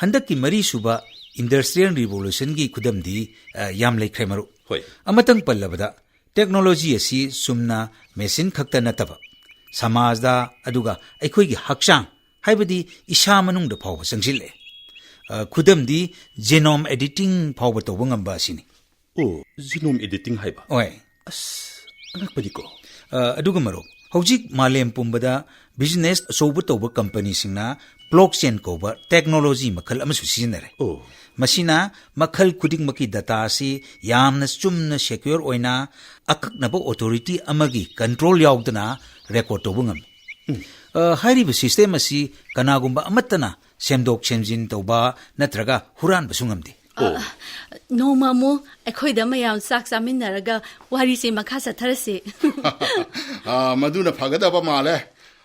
ꯍꯟꯗꯛꯀꯤ ꯃꯔꯤꯁꯨꯕ ꯏꯟꯗꯁꯇ꯭ꯔꯤꯌꯦꯜ ꯔꯤꯚꯣꯂꯨꯁꯟꯒꯤ ꯈꯨꯗꯝꯗꯤ, ꯑ, ꯌꯥꯝ ꯂꯩꯈ꯭ꯔꯦ ꯃꯔꯨꯞ꯫ ꯍꯣꯏ꯫ ꯑꯃꯇꯪ ꯄꯜꯂꯕꯗ, ꯇꯦꯛꯅꯣꯂꯣꯖꯤ ꯑꯁꯤ ꯆꯨꯝꯅ ꯃꯦꯁꯤꯟ ꯈꯛꯇ ꯅꯠꯇꯕ, ꯁꯃꯥꯖꯗ, ꯑꯗꯨꯒ ꯑꯩꯈꯣꯏꯒꯤ ꯍꯛꯆꯥꯡ, ꯍꯥꯏꯕꯗꯤ ꯏꯁꯥ ꯃꯅꯨꯡꯗ ꯐꯥꯎꯕ ꯆꯪꯁꯤꯜꯂꯛꯑꯦ꯫ ꯑ, ꯈꯨꯗꯝꯗꯤ, ꯖꯦꯅꯣꯝ ꯑꯦꯗꯤꯇꯤꯡ ꯐꯥꯎꯕ ꯇꯧꯕ ꯉꯝꯕ ꯑꯁꯤꯅꯤ꯫ ꯑꯣ, ꯖꯤꯅꯣꯝ ꯑꯦꯗꯤꯇꯤꯡ ꯍꯥꯏꯕ? ꯍꯣꯏ꯫ ꯑꯁ, ꯑꯉꯛꯄꯅꯤꯀꯣ꯫ ꯑ, ꯑꯗꯨꯒ ꯃꯔꯨꯞ, ꯍꯧꯖꯤꯛ ꯃꯥꯂꯦꯝ ꯄꯨꯝꯕꯗ ꯕꯤꯖꯤꯅꯦꯁ ꯑꯆꯧꯕ ꯇꯧꯕ ꯀꯝꯄꯅꯤꯁꯤꯡꯅ ꯕ꯭ꯂꯣꯛꯆꯦꯟ ꯀꯧꯕ ꯇꯦꯛꯅꯣꯂꯣꯖꯤ ꯃꯈꯜ ꯑꯃꯁꯨ ꯁꯤꯖꯤꯟꯅꯔꯦ꯫ ꯑꯣ꯫ ꯃꯁꯤꯅ ꯃꯈꯜ ꯈꯨꯗꯤꯡꯃꯛꯀꯤ ꯗꯇꯥ ꯑꯁꯤ ꯌꯥꯝꯅ ꯆꯨꯝꯅ, ꯁꯦꯀ꯭ꯌꯣꯔ ꯑꯣꯏꯅ, ꯑꯀꯛꯅꯕ ꯑꯣꯊꯣꯔꯤꯇꯤ ꯑꯃꯒꯤ ꯀꯟꯇ꯭ꯔꯣꯜ ꯌꯥꯎꯗꯅ ꯔꯦꯀꯣꯔꯗ ꯇꯧꯕ ꯉꯝꯃꯤ꯫ ꯎꯝ꯫ ꯑ, ꯍꯥꯏꯔꯤꯕ ꯁꯤꯁꯇꯦꯝ ꯑꯁꯤ ꯀꯅꯥꯒꯨꯝꯕ ꯑꯃꯠꯇꯅ ꯁꯦꯝꯗꯣꯛ ꯁꯦꯝꯖꯤꯟ ꯇꯧꯕ ꯅꯠꯇ꯭ꯔꯒ ꯍꯨꯔꯥꯟꯕꯁꯨ ꯉꯝꯗꯦ꯫ ꯑꯣ꯫ ꯑ, ꯅꯣꯡꯃ ꯑꯃꯨꯛ ꯑꯩꯈꯣꯏꯗ ꯃꯌꯥꯝ ꯆꯥꯛ ꯆꯥꯃꯤꯟꯅꯔꯒ ꯋꯥꯔꯤꯁꯦ ꯃꯈꯥ ꯆꯠꯊꯔꯁꯤ꯫ ꯑ, ꯃꯗꯨꯅ ꯐꯒꯗꯕ ꯃꯥꯜꯂꯦ꯫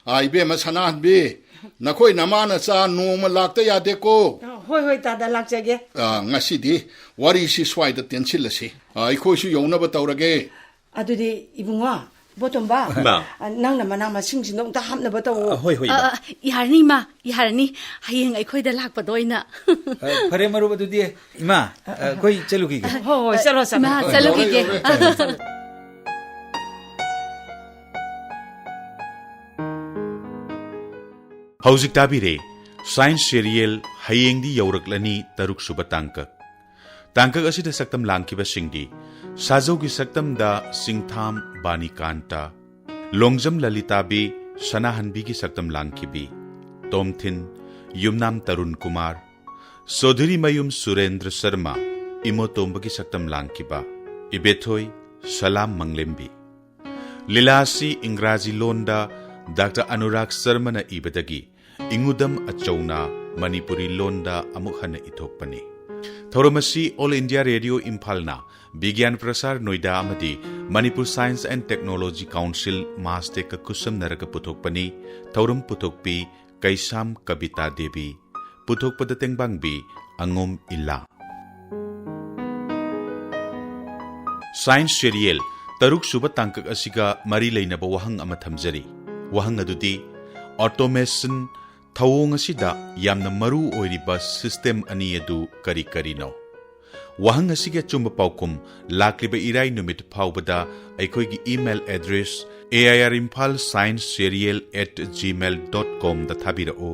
ꯑ, ꯏꯕꯦꯝꯃ ꯁꯅꯥꯍꯟꯕꯤ, ꯅꯈꯣꯏ ꯅꯃꯥ ꯅꯆꯥ ꯅꯣꯡꯃ ꯂꯥꯛꯇ ꯌꯥꯗꯦꯀꯣ꯫ ꯑ, ꯍꯣꯏ, ꯍꯣꯏ, ꯇꯥꯗ, ꯂꯥꯛꯆꯒꯦ꯫ ꯑ, ꯉꯁꯤꯗꯤ ꯋꯥꯔꯤꯁꯤ ꯁ꯭ꯋꯥꯏꯗ ꯇꯦꯟꯁꯤꯜꯂꯁꯤ꯫ ꯑ, ꯑꯩꯈꯣꯏꯁꯨ ꯌꯧꯅꯕ ꯇꯧꯔꯒꯦ꯫ ꯑꯗꯨꯗꯤ ꯏꯕꯨꯡꯉꯣ, ꯕꯣꯇꯣꯝꯕ, ꯏꯃꯥ꯫ ꯑ, ꯅꯪꯅ ꯃꯅꯥ ꯃꯁꯤꯡꯁꯤꯡꯗꯣ ꯑꯝꯇ ꯍꯥꯞꯅꯕ ꯇꯧꯋꯣ꯫ ꯑ, ꯍꯣꯏ, ꯍꯣꯏ, ꯑ, ꯏꯃꯥ꯫ ꯑ, ꯌꯥꯔꯅꯤ, ꯏꯃꯥ, ꯌꯥꯔꯅꯤ꯫ ꯍꯌꯦꯡ ꯑꯩꯈꯣꯏꯗ ꯂꯥꯛꯄꯗ ꯑꯣꯏꯅ꯫ ꯑ, ꯐꯔꯦ, ꯃꯔꯨꯞ, ꯑꯗꯨꯗꯤ, ꯏꯃꯥ, ꯑ, ꯑꯩꯈꯣꯏ ꯆꯠꯂꯨꯈꯤꯒꯦ꯫ ꯍꯣꯏ, ꯍꯣꯏ, ꯆꯠꯂꯣ, ꯆꯠꯂꯣ꯫ ꯏꯃꯥ, ꯆꯠꯂꯨꯈꯤꯒꯦ꯫ ꯌꯧꯔꯦ, ꯌꯧꯔꯦ꯫ ꯑ, ꯆꯠꯂꯣ꯫ ꯍꯧꯖꯤꯛ ꯇꯥꯕꯤꯔꯦ Science Serial ꯍꯌꯦꯡꯗꯤ ꯌꯧꯔꯛꯂꯅꯤ ꯇꯔꯨꯛ ꯁꯨꯕ ꯇꯥꯡꯀꯛ꯫ ꯇꯥꯡꯀꯛ ꯑꯁꯤꯗ ꯁꯛꯇꯝ ꯂꯥꯡꯈꯤꯕꯁꯤꯡꯗꯤ ꯁꯥꯖꯧꯒꯤ ꯁꯛꯇꯝꯗ ꯁꯤꯡꯊꯥꯝ ꯕꯥꯅꯤꯀꯥꯟꯇ, ꯂꯣꯡꯖꯝ ꯂꯂꯤꯇꯥꯕꯤ ꯁꯅꯥꯍꯟꯕꯤꯒꯤ ꯁꯛꯇꯝ ꯂꯥꯡꯈꯤꯕꯤ ꯇꯣꯝꯊꯤꯟ, ꯌꯨꯝꯅꯥꯝ ꯇꯔꯨꯟ ꯀꯨꯃꯥꯔ, ꯆꯧꯙꯨꯔꯤꯃꯌꯨꯝ ꯁꯨꯔꯦꯟꯗ꯭ꯔ ꯁꯔꯃ, ꯏꯃꯣꯇꯣꯝꯕꯒꯤ ꯁꯛꯇꯝ ꯂꯥꯡꯈꯤꯕ ꯏꯕꯦꯊꯣꯏ ꯁꯂꯥꯝ ꯃꯪꯂꯦꯝꯕꯤ꯫ ꯂꯤꯂꯥ ꯑꯁꯤ ꯏꯪꯒ꯭ꯔꯥꯖꯤ ꯂꯣꯟꯗ ꯗꯥꯛꯇꯔ ꯑꯅꯨꯔꯥꯒ ꯁꯔꯃꯅ ꯏꯕꯗꯒꯤ ꯏꯉꯨꯗꯝ ꯑꯆꯧꯅ ꯃꯅꯤꯄꯨꯔꯤ ꯂꯣꯟꯗ ꯑꯃꯨꯛ ꯍꯟꯅ ꯏꯊꯣꯛꯄꯅꯤ꯫ ꯊꯧꯔꯝ ꯑꯁꯤ All India Radio ꯏꯝꯐꯥꯜꯅ ꯕꯤꯒ꯭ꯌꯥꯟ ꯄ꯭ꯔꯁꯥꯔ ꯅꯣꯏꯗꯥ ꯑꯃꯗꯤ Manipur Science and Technology Council, ꯃꯥꯁꯇꯦꯛꯀ ꯈꯨꯠꯁꯝꯅꯔꯒ ꯄꯨꯊꯣꯛꯄꯅꯤ꯫ ꯊꯧꯔꯝ ꯄꯨꯊꯣꯛꯄꯤ ꯀꯩꯁꯥꯝ ꯀꯕꯤꯇꯥ ꯗꯦꯕꯤ꯫ ꯄꯨꯊꯣꯛꯄꯗ ꯇꯦꯡꯕꯥꯡꯕꯤ ꯑꯉꯣꯝ ꯏꯂꯥ꯫ Science Serial ꯇꯔꯨꯛ ꯁꯨꯕ ꯇꯥꯡꯀꯛ ꯑꯁꯤꯒ ꯃꯔꯤ ꯂꯩꯅꯕ ꯋꯥꯍꯪ ꯑꯃ ꯊꯝꯖꯔꯤ꯫ ꯋꯥꯍꯪ ꯑꯗꯨꯗꯤ, automation ꯊꯧꯑꯣꯡ ꯑꯁꯤꯗ ꯌꯥꯝꯅ ꯃꯔꯨ ꯑꯣꯏꯔꯤꯕ system ꯑꯅꯤ ꯑꯗꯨ ꯀꯔꯤ ꯀꯔꯤꯅꯣ? ꯋꯥꯍꯪ ꯑꯁꯤꯒꯤ ꯑꯆꯨꯝꯕ ꯄꯥꯎꯈꯨꯝ ꯂꯥꯛꯂꯤꯕ ꯏꯔꯥꯏ ꯅꯨꯃꯤꯠ ꯐꯥꯎꯕꯗ ꯑꯩꯈꯣꯏꯒꯤ email address A I R Imphal Science Serial at gmail dot com ꯗ ꯊꯥꯕꯤꯔꯛꯎ꯫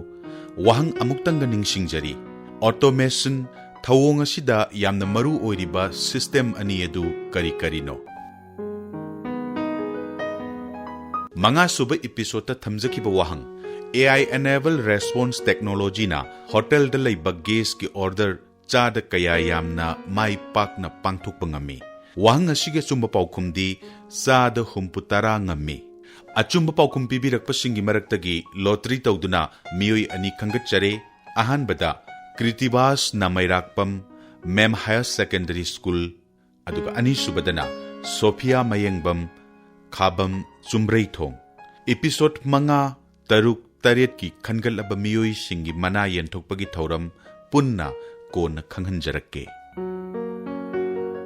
ꯋꯥꯍꯪ ꯑꯃꯨꯛꯇꯪꯒ ꯅꯤꯡꯁꯤꯡꯖꯔꯤ, automation ꯊꯧꯑꯣꯡ ꯑꯁꯤꯗ ꯌꯥꯝꯅ ꯃꯔꯨ ꯑꯣꯏꯔꯤꯕ system ꯑꯅꯤ ꯑꯗꯨ ꯀꯔꯤ ꯀꯔꯤꯅꯣ? ꯃꯉꯥ ꯁꯨꯕ episode ꯇ ꯊꯝꯖꯈꯤꯕ ꯋꯥꯍꯪ, A I enable response technology ꯅ hotel ꯗ ꯂꯩꯕ guest ꯀꯤ order ꯆꯥꯗ ꯀꯌꯥ ꯌꯥꯝꯅ ꯃꯥꯏ ꯄꯥꯛꯅ ꯄꯥꯡꯊꯣꯛꯄ ꯉꯝꯃꯤ? ꯋꯥꯍꯪ ꯑꯁꯤꯒꯤ ꯑꯆꯨꯝꯕ ꯄꯥꯎꯈꯨꯝꯗꯤ ꯆꯥꯗ ꯍꯨꯝꯐꯨ ꯇꯔꯥ ꯉꯝꯃꯤ꯫ ꯑꯆꯨꯝꯕ ꯄꯥꯎꯈꯨꯝ ꯄꯤꯕꯤꯔꯛꯄꯁꯤꯡꯒꯤ ꯃꯔꯛꯇꯒꯤ lottery ꯇꯧꯗꯨꯅ ꯃꯤꯑꯣꯏ ꯑꯅꯤ ꯈꯟꯒꯠꯆꯔꯦ꯫ ꯑꯍꯥꯟꯕꯗ ꯀ꯭ꯔꯤꯇꯤꯕꯥꯁ ꯅꯥꯃꯩꯔꯥꯛꯄꯝ, ꯃꯦꯝ Higher Secondary School, ꯑꯗꯨꯒ ꯑꯅꯤꯁꯨꯕꯗꯅ ꯁꯣꯐꯤꯌꯥ ꯃꯌꯦꯡꯕꯝ, ꯈꯥꯕꯝ ꯆꯨꯝꯕ꯭ꯔꯩꯊꯣꯡ꯫ Episode ꯃꯉꯥ, ꯇꯔꯨꯛ, ꯇꯔꯦꯠꯀꯤ ꯈꯟꯒꯠꯂꯕ ꯃꯤꯑꯣꯏꯁꯤꯡꯒꯤ ꯃꯅꯥ ꯌꯦꯟꯊꯣꯛꯄꯒꯤ ꯊꯧꯔꯝ ꯄꯨꯟꯅ ꯀꯣꯟꯅ ꯈꯪꯍꯟꯖꯔꯛꯀꯦ꯫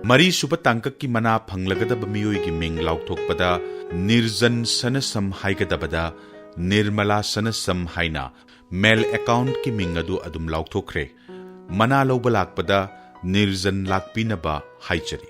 ꯃꯔꯤꯁꯨꯕ ꯇꯥꯡꯀꯛꯀꯤ ꯃꯅꯥ ꯐꯪꯂꯒꯗꯕ ꯃꯤꯑꯣꯏꯒꯤ ꯃꯤꯡ ꯂꯥꯎꯊꯣꯛꯄꯗ ꯅꯤꯔꯖꯟ ꯁꯅꯁꯝ ꯍꯥꯏꯒꯗꯕꯗ ꯅꯤꯔꯃꯂꯥ ꯁꯅꯁꯝ ꯍꯥꯏꯅ ꯃꯦꯜ ꯑꯦꯀꯥꯎꯟꯠꯀꯤ ꯃꯤꯡ ꯑꯗꯨ ꯑꯗꯨꯝ ꯂꯥꯎꯊꯣꯛꯈ꯭ꯔꯦ꯫ ꯃꯅꯥ ꯂꯧꯕ ꯂꯥꯛꯄꯗ ꯅꯤꯔꯖꯟ ꯂꯥꯛꯄꯤꯅꯕ ꯍꯥꯏꯖꯔꯤ꯫